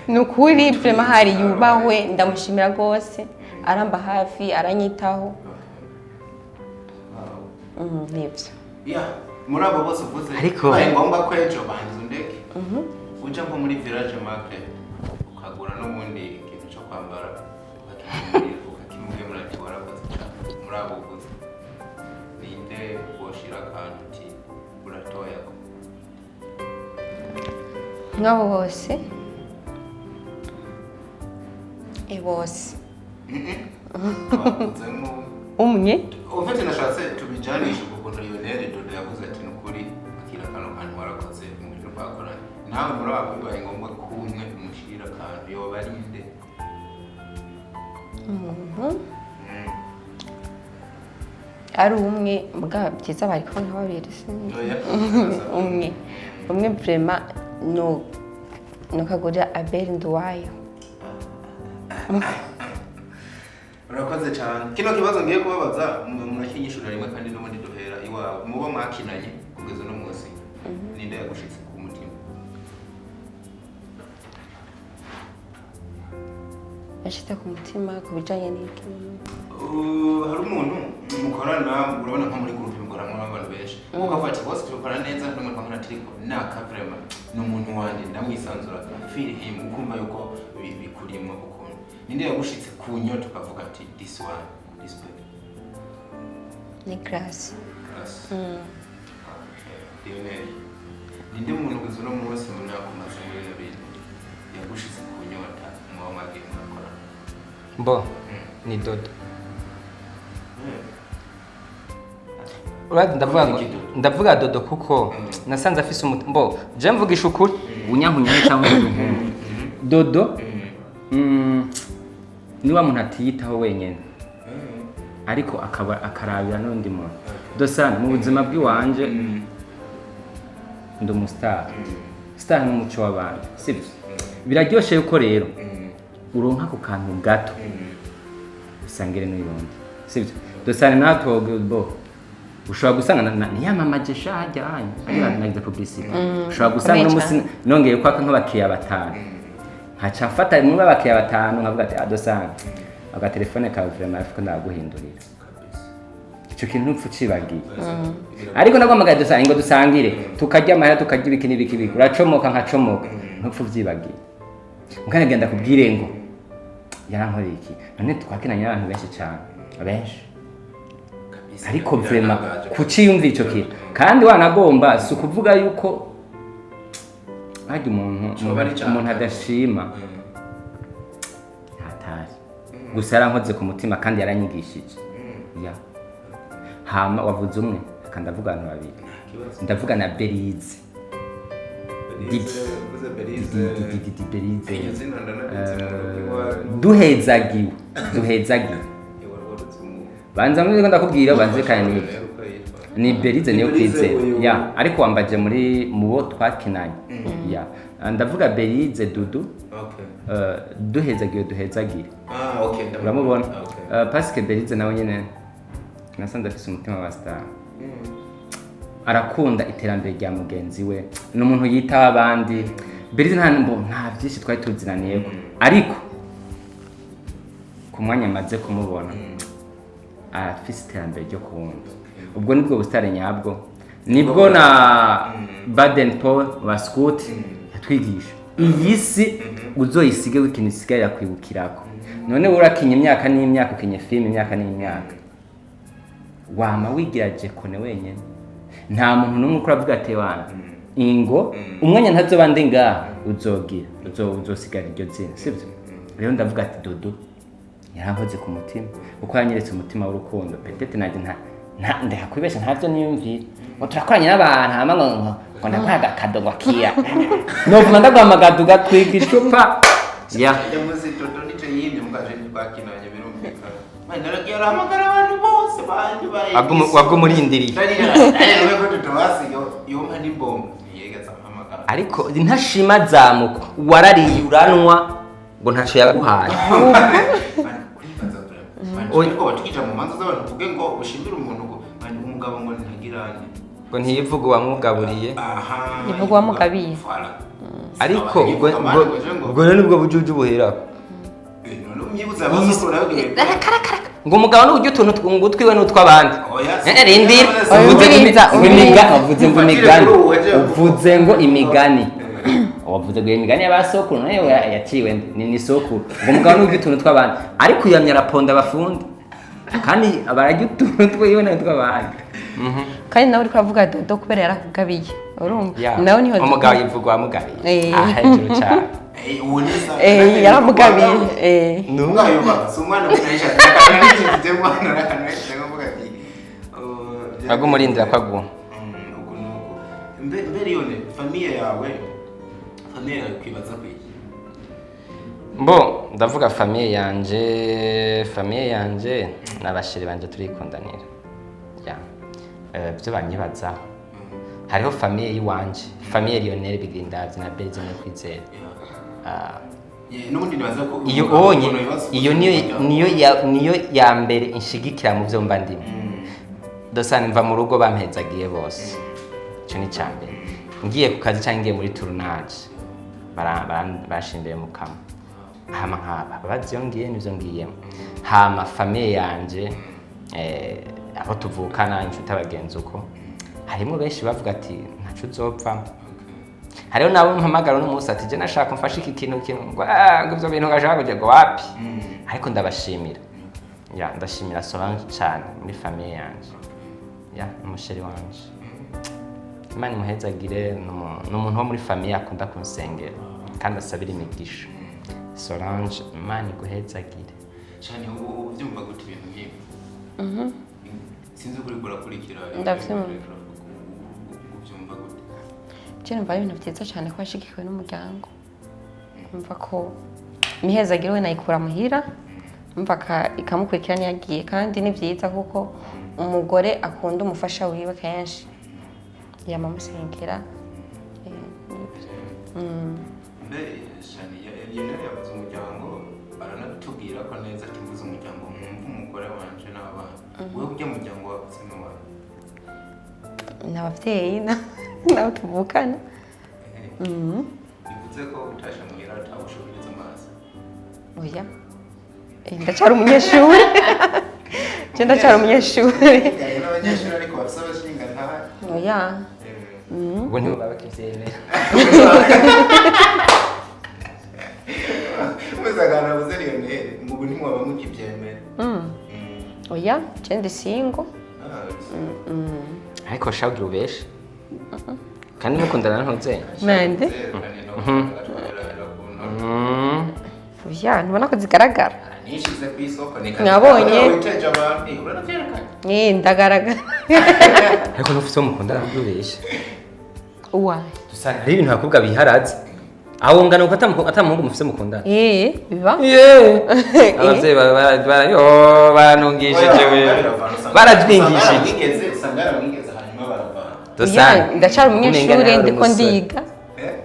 S4: Ni ukuri vraiment hari yubahwe, ndamushimira rwose, aramba hafi, aranyitaho. Nibyo.
S3: Ya, muri abo bose uvuze, bibaye ngombwa ko ejo banza undeke uja nko muri Village Market ukagura n'ubundi ikintu cyo kwambara, ukakimugemura ati warakoze cyane, muri abo uvuze ninde woshira akantu uti uratoya ko?
S4: Nk'abo bose, bose.
S3: Wavuzemo
S4: Umwe.
S3: Ufite, nashatse tubijanishe ku kuntu Lionel Dodo yavuze ati nukuri akira kano kantu warakoze mu buryo twakoranye nawe. Muri abo bibaye ngombwa ko umwe umushyirira akantu, yoba ari nde?
S4: Umuntu Ari umwe mbwa byiza bari kubona babiri, sinzi.
S3: Oya.
S4: Umwe umwe vraiment no nokagurira Abel Nduwayo.
S3: Urakoze cyane. Kino kibazo ngiye kubabaza murakinyishurira rimwe, kandi n'ubundi duhera iwawe. Muba mwakinanye kugeza uno munsi, ninde yagushitse ku mutima?
S4: Yashitse ku mutima ku bijanye n'iki?
S3: Hari umuntu mukorana, urabona nko muri groupe mukorana n'abantu benshi, ukavuga ati bose tubikora neza, n'umuntu nkabona ati ariko naka vraiment ni umuntu wanjye, ndamwisanzura, feel him, ukumva yuko bikurimo ukuntu. Ninde yagushitse ku nyota ukavuga ati this one, respect?
S4: Ni Grace.
S3: Grace. Okay. Lionel, ninde muntu kugeza uno munsi mu myaka umaze muri bino bintu yagushitse ku nyota muba mwagiye murakorana?
S1: Mbo ni Dodo. Urazi, ndavuga ngo ndavuga Dodo kuko nasanze afise umutima. Mbo je mvugisha ukuri, unyankunyanke cyangwa unkunde, Dodo ni wa muntu atiyitaho wenyine, ariko akaba akarabira n'undi muntu. Dosani mu buzima bw'iwanje ndi umustar, star ni umuco w'abantu, sibyo? Biraryoshe yuko rero uronka ako kantu gato usangire n'uyundi, sibyo? Dosani natwe bo ushobora gusanga niyamamaje sha hajya hanyu ariko nagize publicity, ushobora gusanga
S4: Komeye.
S1: uno musi nongeye kwaka nk'abakiriya batanu, nkaca mfata muri abakiriya batanu nkavuga ati adosanga agatelefone kawe vraiment ariko ndaguhindurira ico kintu, ntupfa ucibagiye. Ariko naguhamagaye dusangire ngo dusangire, tukarya amahera, tukarya ibiki n'ibiki ibiki, uracomoka nkacomoka, ntupfa uvyibagiye. Mukanagenda kubwire ngo yarankoreye iki. None twakinanye n'abantu benshi cyane, benshi, ariko vraiment kuciyumvira ico kintu kandi wanagomba, si ukuvuga yuko harya umuntu
S3: Coba ari cane.
S1: umuntu adashima ntatari gusa yarankoze ku mutima kandi yaranyigishije. Ya hama wavuze umwe, reka ndavuga abantu babiri. Ndavuga na Berize. Didi. Didi, Didi Berize.
S3: Iryo zina ndanaritse mu rugo iwawe.
S1: Duhezagiwe, duhezagiwe. Banza muri ko ndakubwira, banze kandi nibyo ni Berize, niyo
S3: Berize
S1: kwizera.
S3: uyu-
S1: Ya, ariko wambaje muri mu bo twakinanye. Ya, ndavuga Berize Dudu.
S3: Okay.
S1: Duhezagiwe, duhezagire.
S3: Ah, okay.
S1: Uramubona?
S3: Okay.
S1: Parce Berize nawe nyine nasanze afise umutima wa star, arakunda iterambere rya mugenzi we, ni umuntu yitaho abandi. Berize nta mbo nta byinshi twari tuzinaniyeko, ariko ku mwanya amaze kumubona arafise iterambere ryo kuwundi. Ubwo nibwo busitari nyabwo, nibwo na Baden Paul wa Scout yatwigisha: iyi si uzoyisige ikintu isigaye yakwibukirako. None wowe urakinya imyaka n'imyaka, ukinye filime imyaka n'imyaka, wama wigira jekone wenyine, nta muntu n'umwe ukora avuga ati wana ingo umwanya ntazoba ndi ngaha, uzogira uzosigara iryo zina, sibyo? Rero ndavuga ati Dodo yarankoze ku mutima kuko yanyeretse umutima w'urukundo. Peut-être nanjye nta ndakwibesha, ntavyo niyumvira ngo turakoranye n'abantu, hama ngo ndaguha agakado ngo akira, novuga ndaguhamagara tugatwika icupa ya.
S3: Yamuze Dodo nico yimye mugaje twakinanye, birumvikana. Man, naragiye arahamagara abantu bose banje bayi.
S1: Wagumurindiriye.
S3: Nari ko Dodo basi yo yompa n'imbombo. Yegeza ampamagara.
S1: Ariko ntashima zamuko warariye uranwa ngo ntaco yaguhaye.
S3: Man, uribaza vraiment. Man,
S1: Oya.
S3: ariko batukija mu manza z'abantu tuvuge ngo ushimire umuntu ngo man umugabo ngo ntagirane.
S1: Ngo ntiyivuge uwamugaburiye.
S3: Aha.
S4: Ivuga uwamugabiye.
S3: Voilà.
S1: Ariko ubwo rero nibwo bujuju buherako.
S3: None umyibuza abasokuru nawe.
S1: Ngo umugabo n'uburyo utuntu ngo utwiwe n'utw'abandi.
S3: Oya,
S1: Rindira.
S3: Oya,
S1: Uvuze ngo
S4: umviriza, umviriza.
S1: uvuze ngo
S3: Ufatire
S1: imigani.
S3: kuri ubu, waje.
S1: Uvuze ngo imigani, wavuze ngo imigani y'abasokuru nayo yaciwe ni sokuru, ngo umugabo n'uburyo utuntu tw'abandi, ariko uyamye araponda abafundi kandi bararya utuntu twiwe n'utw'abandi.
S4: Kandi nawe uriko uravuga Dodo kubera yarakugabiye, urumva nawe niho
S1: Umugabo yivuga uwamugabiye.
S4: Eh.
S1: Ah, hejuru cyane.
S3: Uwo ni sa.
S4: Eh, yaramugabiye eh.
S3: Umwana yuba, si umwana ukoresha. Akantu n'ikindi mwana akantu n'ikindi ati.
S1: Agumurindira ko aguha.
S3: Uku nuku. Mbe Lionel, famille yawe kwibaza kwiki?
S1: Mbo ndavuga famille yanje, famille yanje n'abasheri banje turikundanira. Ya. Byo banyibazaho, hariho famille y'iwanje, famille Lionel Bigirindavyi na Berize Kwizera. Ah,
S3: Yeah, n'ubundi nibaza ko
S1: iyo
S3: umugabo
S1: onye
S3: ukuntu ibibazo
S1: iyo niyo
S3: umuryango.
S1: niyo ya mbere inshigikira mu byo mba ndimo. Dosani mva mu rugo bampezagiye bose, icyo ni icya mbere. Ngiye ku kazi cyangwa ngiye muri tournage, barashimbiye mu kanwa, hama nkaba bazi iyo ngiye n'ibyo ngiyemo. Hama famille yanje, aho tuvukana, inshuti, abagenzi, uko harimo benshi bavuga ati ntaco uzopfamo. Hariho nabo mpamagara uno munsi ati je nashaka umfashe iki kintu kintu, ngo ah, ngo ivyo bintu ngashaka kugira ngo wapi. Ariko ndabashimira, ya, ndashimira Solange cyane muri famille yanje, ya, umuchéri wanje, Imana imuhezagire. Ni umuntu wo muri famille akunda kunsengera kandi asabira imigisha. Solange, Imana iguhezagire.
S3: Cyane. Ubu ubyumva gute ibintu nk'ibi? Sinzi ukuri kurakurikira.
S4: Ndavyumva.
S3: Ubyumva gute?
S4: Je numva ari ibintu byiza cyane ko yashigikiwe n'umuryango. Numva ko imihezagiro we nayikura muhira, numva ikamukurikira niyagiye. Kandi ni byiza kuko umugore akunda umufasha wiwe kenshi yama amusengera. Nibyo.
S3: Mbe Shani, Lionel yavuze umuryango, aranatubwira ko neza ati mvuze umuryango mwumva umugore wanje n'abana. Wewe ujya muryango wavuze n'uwawe?
S4: Ni abavyeyi n'abo tuvukana.
S3: Bivuze ko utashe muhira atawushoboriza amaso?
S4: Oya. Ndacyari umunyeshuri, je ndacyari umunyeshuri.
S3: N'abanyeshuri ariko bafise abashinga ntahe.
S4: Oya.
S1: Ubu ntibaba bakivyemera.
S3: Muzagana avuze Lionel ngo ubu ntimwaba mukibyemera.
S4: Oya, je ndi single.
S1: Ariko sha ugira ubeshe kandi mukundana ntuze.
S4: Nande? Oya, ntubona ko zigaragara?
S3: Nishize ku isoko ni
S4: Mwabonye?
S3: Witeje abantu, uranavyerekanye.
S4: Ndagaragara.
S1: Ariko ntufise uwo mukundana kugira ubeshe.
S4: Uwahe?
S1: Dusanga hari ibintu abakobwa biharaza aho ngana uko atamuhungu mufise mukundana.
S4: Biba.
S1: Abavyeyi yo baranungishije we, baratwingishije.
S3: Usanga yaramwigeze hanyuma baravana.
S1: Dosani.
S4: Oya, ndacyari
S1: kumenga
S4: umunyeshuri,
S1: nawe uri
S4: ndiko
S1: umusore.
S4: ndiga.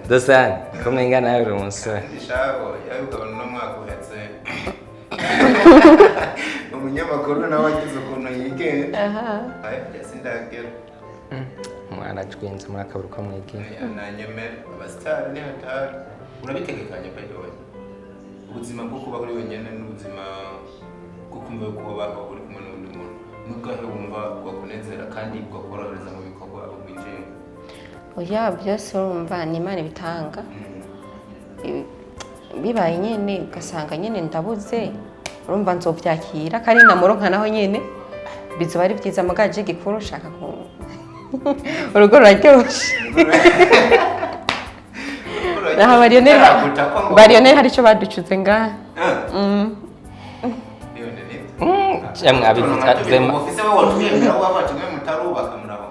S1: Dosani, kumenga nawe uri umusore.
S3: Ishabo yabikabona uno mwaka uhetse, umunyamakuru nawe agize ukuntu yigenza. Aya sindagera.
S1: Mwarajwenze murakabura uko mwegera.
S3: Nanyemera abasitari ni hatari. Urabitegekanya by the way, ubuzima bwo kuba uri wenyine n'ubuzima bwo kumva yuko wabaho uri kumwe n'undi muntu, n'ubwahe wumva bwakunezera kandi bwakorohereza mu bikorwa winjiyemo?
S4: Oya, byose urumva ni Imana ibitanga. Bibaye nyene ugasanga nyene ndabuze, urumva nzovyakira kandi namuronka naho nyene bizoba ari byiza. Mugaje gikuru ushaka ku urugo ruraryoshe. Aha bariyoneri hari icyo baducuze ngaha.
S1: Mwabivuze.
S3: Ufise we watwemera wafata mwe mutarubaka muraho.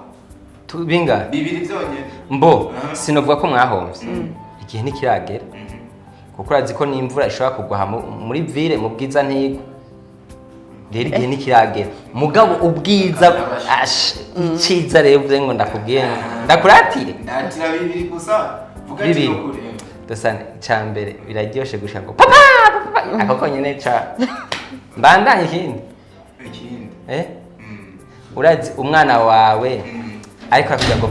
S1: Bingahe?
S3: Bibiri byonyine.
S1: Mbo sinovuga ko mwahomvye, igihe ntikiragera, kuko urazi ko n'imvura ishobora kugwa aha muri ville mu bwiza ntigwa. Rero igihe ntikiragera, mugabo ubwiza ash, iciza rero uvuze ngo ndakubwiye ndakuratire.
S3: Ndatira bibiri gusa, vuga ati
S1: Bibiri.
S3: nukuri.
S1: Dosane, icya mbere biraryoshe gushika ngo papa papa, ako konyene ca mbandanye ikindi.
S3: Ikindi.
S1: Eh, urazi umwana wawe ariko akubwira ngo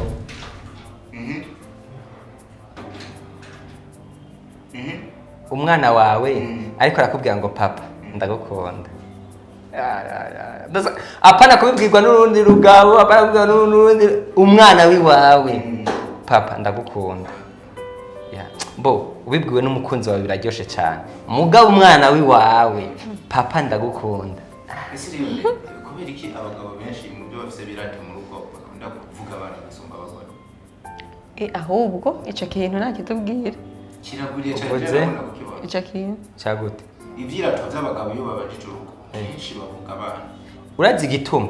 S1: umwana wawe ariko arakubwira ngo papa ndagukunda. Apana kubibwirwa n'urundi rugabo, apana kubibwirwa n'urundi, umwana wiwawe, papa ndagukunda. Ya, bo ubibwiwe n'umukunzi wawe biraryoshe cyane, mugabo umwana wiwawe, papa ndagukunda.
S3: Ese rero kubera iki abagabo benshi mu byo bafise birata mu rugo bakunda kuvuga abana gusumba abagore?
S4: Ahubwo ico kintu ntakitubwira.
S3: Kiragwiriye cyane.
S1: Uvuze?
S3: Cyane kukibona.
S4: Ico kintu.
S1: Cyagute?
S3: Ivyirato by'abagabo iyo babajije urugo kenshi bavuga abana.
S1: Urazi igituma?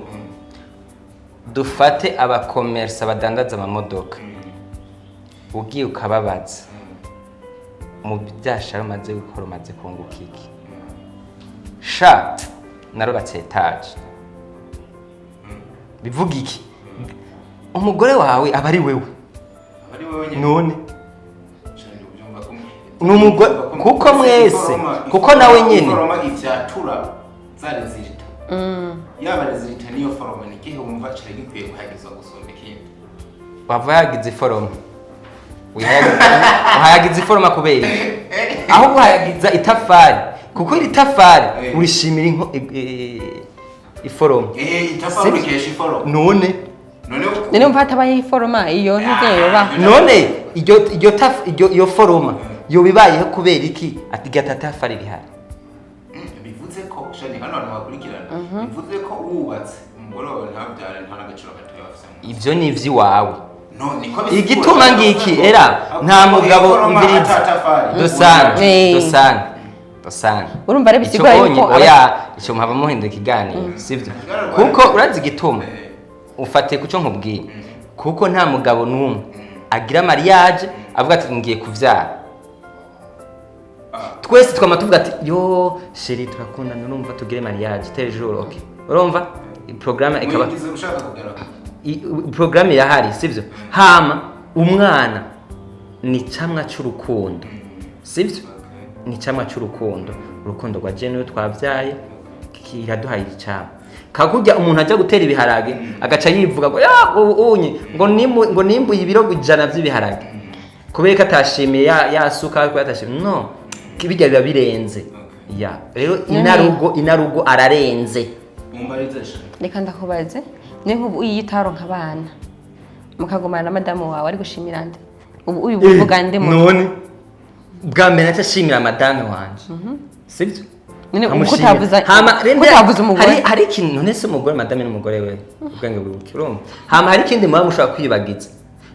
S1: Dufate abakomersa badandaza amamodoka, ugiye ukababaza mu byashara umaze gukora umaze kunguka iki, sha narubatse étage. Bivuga iki? Umugore wawe aba ari wewe.
S3: Ari wowe nyine.
S1: None
S3: Shani, ubyumva ko
S1: Ni umugore- kuko mwese, kuko nawe nyene.
S3: Iforoma ivyatura za résultat, yaba résultat niyo foroma, ni igihe wumva cari gikwiye guhagizwa gusumba ikindi?
S1: Wava yagize iforoma. Uhayagiza iforoma kubera iki? Aho guhayagiza itafari, kuko iri tafari urishimira iforoma.
S3: Itafari urikesha iforoma.
S1: None
S3: None
S4: None umva hatabayeho iforoma, iyo ntuzeyobaho.
S1: None iryo taf iryo iyo foroma yoba ibayeho kubera iki ati gatafari rihari?
S3: Bivuze ko, Shani, hano hantu hakurikirana, bivuze ko wubatse umugore wawe ntabyare, nta n'agaciro gatoya bafise mu nzu.
S1: Ivyo ni ivy'iwawe.
S3: No, niko bisigura.
S1: Igituma ngiki era nta mugabo
S3: Iforoma
S1: umviriza.
S3: atatafari.
S1: Dosane, dosane, dosane.
S4: Urumva rero bisigura
S1: Ico
S4: yuko
S1: onye, oya, ico muhava muhindura ikiganiro, sivyo? Kuko urazi igituma ufate kuco nkubwiye, kuko nta mugabo n'umwe agira mariage avuga ati ngiye kuvyara. Twese twama tuvuga ati yo chéri, turakundana, urumva tugire mariage tel jour, okay? Urumva programme ikaba
S3: Wigize ushaka kugera
S1: programme irahari, sivyo? Hama umwana ni camwa c'urukundo, sivyo? Ni camwa c'urukundo, urukundo rwa jewe twabyaye kiraduhaye icamwa. Kakujya umuntu ajya gutera ibiharage agaca yivuga ngo ya ubu unye ngo ngo nimbuye ibiro 100 vy'ibiharage, kubera ko atashimiye ya suka, kubera atashimiye no bijya biba birenze. Ya rero inarugo ararenze.
S3: Mumbarize, Shani.
S4: Reka ndakubaze, ni nk'ubu iyo utaronka abana mukagumana na madamu wawe, ari gushimira nde ubu uyu uvuga nde mu
S1: None bwa mbere naca ashimira madame wanje, sibyo?
S4: None ubu
S1: Nkamushimira. Hama
S4: ko
S1: rende
S4: utavuze umugore?
S1: Hari ikintu. None se umugore, madame n'umugore we, ubwenge buke, urumva? Hama hari ikindi muba mushobora kwibagiza.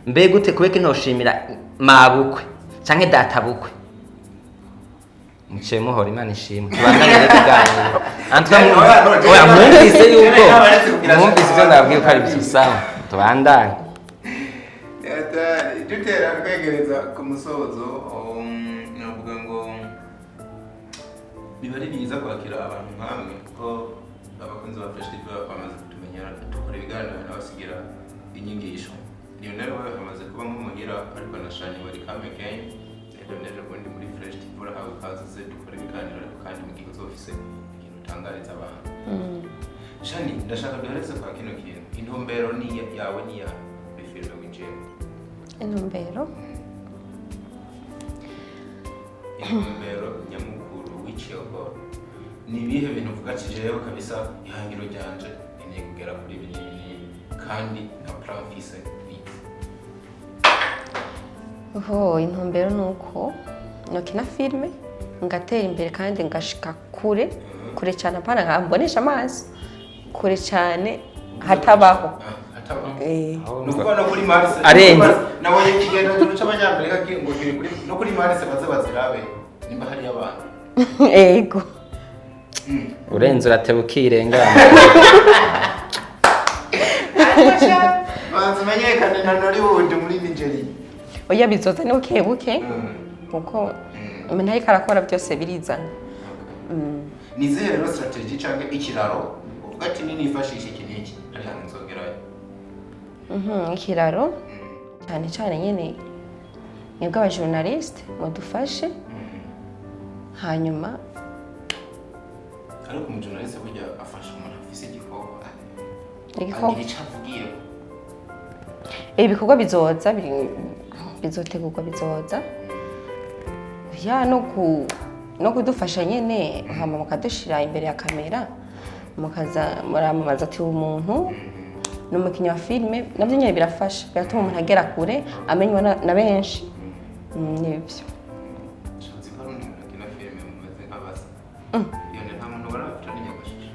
S1: Mbega ute kubeka ntoshimira mabukwe canke databukwe? Muciye muhora. Imana ishimwe, tubandanye rero ikiganiro. Antoine, oya, mwumvise yuko mwumvise ivyo ndababwiye ko ari byo. Sawa, tubandanye.
S3: Dutera twegereza ku musozo, navuga ngo biba ari byiza kwakira abantu nkamwe, kuko abakunzi ba Fresh TV bamaze kutumenyera, dukora ibiganiro nabasigira inyigisho. Lionel we amaze kuba nk'umuhira, ariko na Shani bari kame again. Lionel, ubundi muri Fresh TV urahawe ikaze, uze dukora ibiganiro, ariko kandi mu gihe uzoba ufise ikintu utangariza abantu. Shani, ndashaka duhereze kwa kino kintu: intumbero ni yawe ni ya muri filime winjiyemo?
S4: Intumbero?
S3: Intumbero nyamukuru wiciye gukora ni ibihe bintu uvuga ati jewe kabisa ihangiro ryanje nkeneye kugera kuri ibi n'ibi n'ibi, kandi nka plan mfise ni izi?
S4: Ho, intumbero ni uko nokina filime ngatera imbere kandi ngashika kure kure cyane, apana nkambonesha amaso, kure cyane hatabaho.
S3: Ah, hatabaho.
S4: Eh.
S3: Ni ukuvuga no kuri Mars.
S1: Arenze.
S3: Nabonye ikiganiro cy'abanyamerika ngo kiri kuri no kuri Mars, baze bazirabe nimba hariyo abantu.
S4: Ego.
S1: Urenze urateba ukirengana.
S3: Banza umenyekane na Nollywood muri Nigeria.
S4: Oya, bizoza ni buke buke, kuko umuntu ariko arakora byose birizana.
S3: Ni izihe rero strategy cyangwa ikiraro uvuga ati ninifashisha iki n'iki hari hantu nzogerayo?
S4: Ikiraro cyane cyane nyine mwebwe abajournaliste mudufashe, hanyuma
S3: Ariko umujournaliste burya afasha umuntu afise igikorwa,
S4: igikorwa.
S3: Agira icyo avugiyeho.
S4: Ibikorwa bizoza, bizotegurwa, bizoza ya no kudufasha nyene, hama mukadushira imbere ya kamera, mukaza muramamaza ati uyu muntu ni umukinnyi wa filime. Nabyo nyene birafasha, biratuma umuntu agera kure, amenywa na benshi. Nibyo.
S3: Uzi ko hari undi muntu akina filime mumeze nk'abasa? Iyo nta muntu ubona bafite n'inyogoshisho.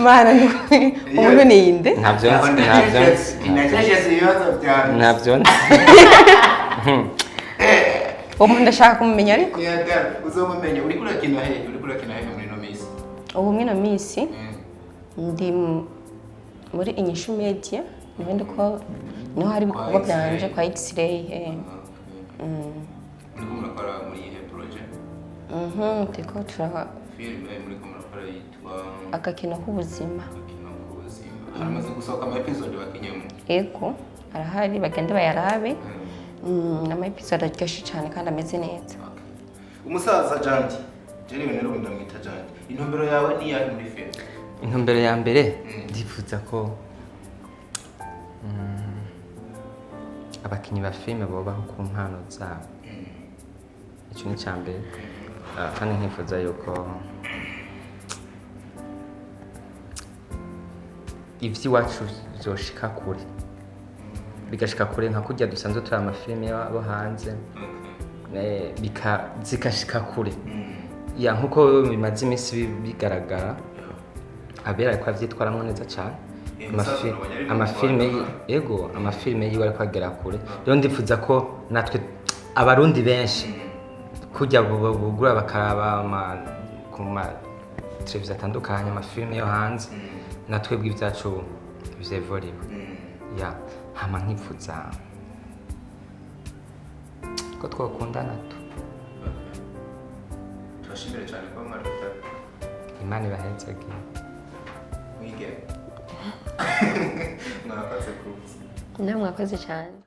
S4: Mana, umuntu ni inde?
S1: Ntabyo nzi, ntabyo nzi.
S3: Nacecetse ibibazo byanjye.
S1: Ntabyo nzi.
S4: Uwo muntu ndashaka kumumenya ariko.
S3: Uzomumenya. Uriko urakina hehe? Uriko urakina hehe muri ino minsi?
S4: Ubu mwino minsi ndi muri Inyishu Media, niho ndiko, niho hari ibikorwa
S3: Kwa
S4: byanje.
S3: X-Ray.
S4: Kwa X-Ray.
S3: Muriko murakora muri iyihe projet?
S4: Turiko
S3: Filime muriko murakora yitwa
S4: Agakino k'ubuzima.
S3: Agakino k'ubuzima. Haramaze gusohoka ama episode bakinyemo?
S4: Ego, arahari, bagende bayarabe. Ama episode aryoshye cyane kandi ameze neza.
S3: Umusaza Janti, jewe rero ndamwita Janti, intumbero yawe ni iyahe muri filime?
S1: Intumbero ya mbere, ndifuza ko abakinnyi ba filime bobaho ku mpano zabo. Icyo ni icya mbere. Kandi nkifuza yuko iby'iwacu byoshika kure, bigashika kure nka kurya dusanzwe turi amafilime yo hanze, zigashika kure ya nkuko bimaze iminsi bigaragara. Abera ariko avyitwaramwo neza cane.
S3: Musaza nabonye ari mu
S1: Amafilime
S3: Rwanda.
S1: Ego, amafilime yiwe ariko agera kure. Rero ndifuza ko natwe abarundi benshi kurya bugura bakaraba ku ma televiziyo atandukanye amafilime yo hanze, natwe bw'ibyacu vyevoriwe ya. Hama nkifuza ko twokundana tu.
S3: Turashimire cyane kuba mwari kwitabira.
S1: Imana ibahezagire.
S3: Mwigeme, mwakoze kuza.
S4: Namwe mwakoze cyane.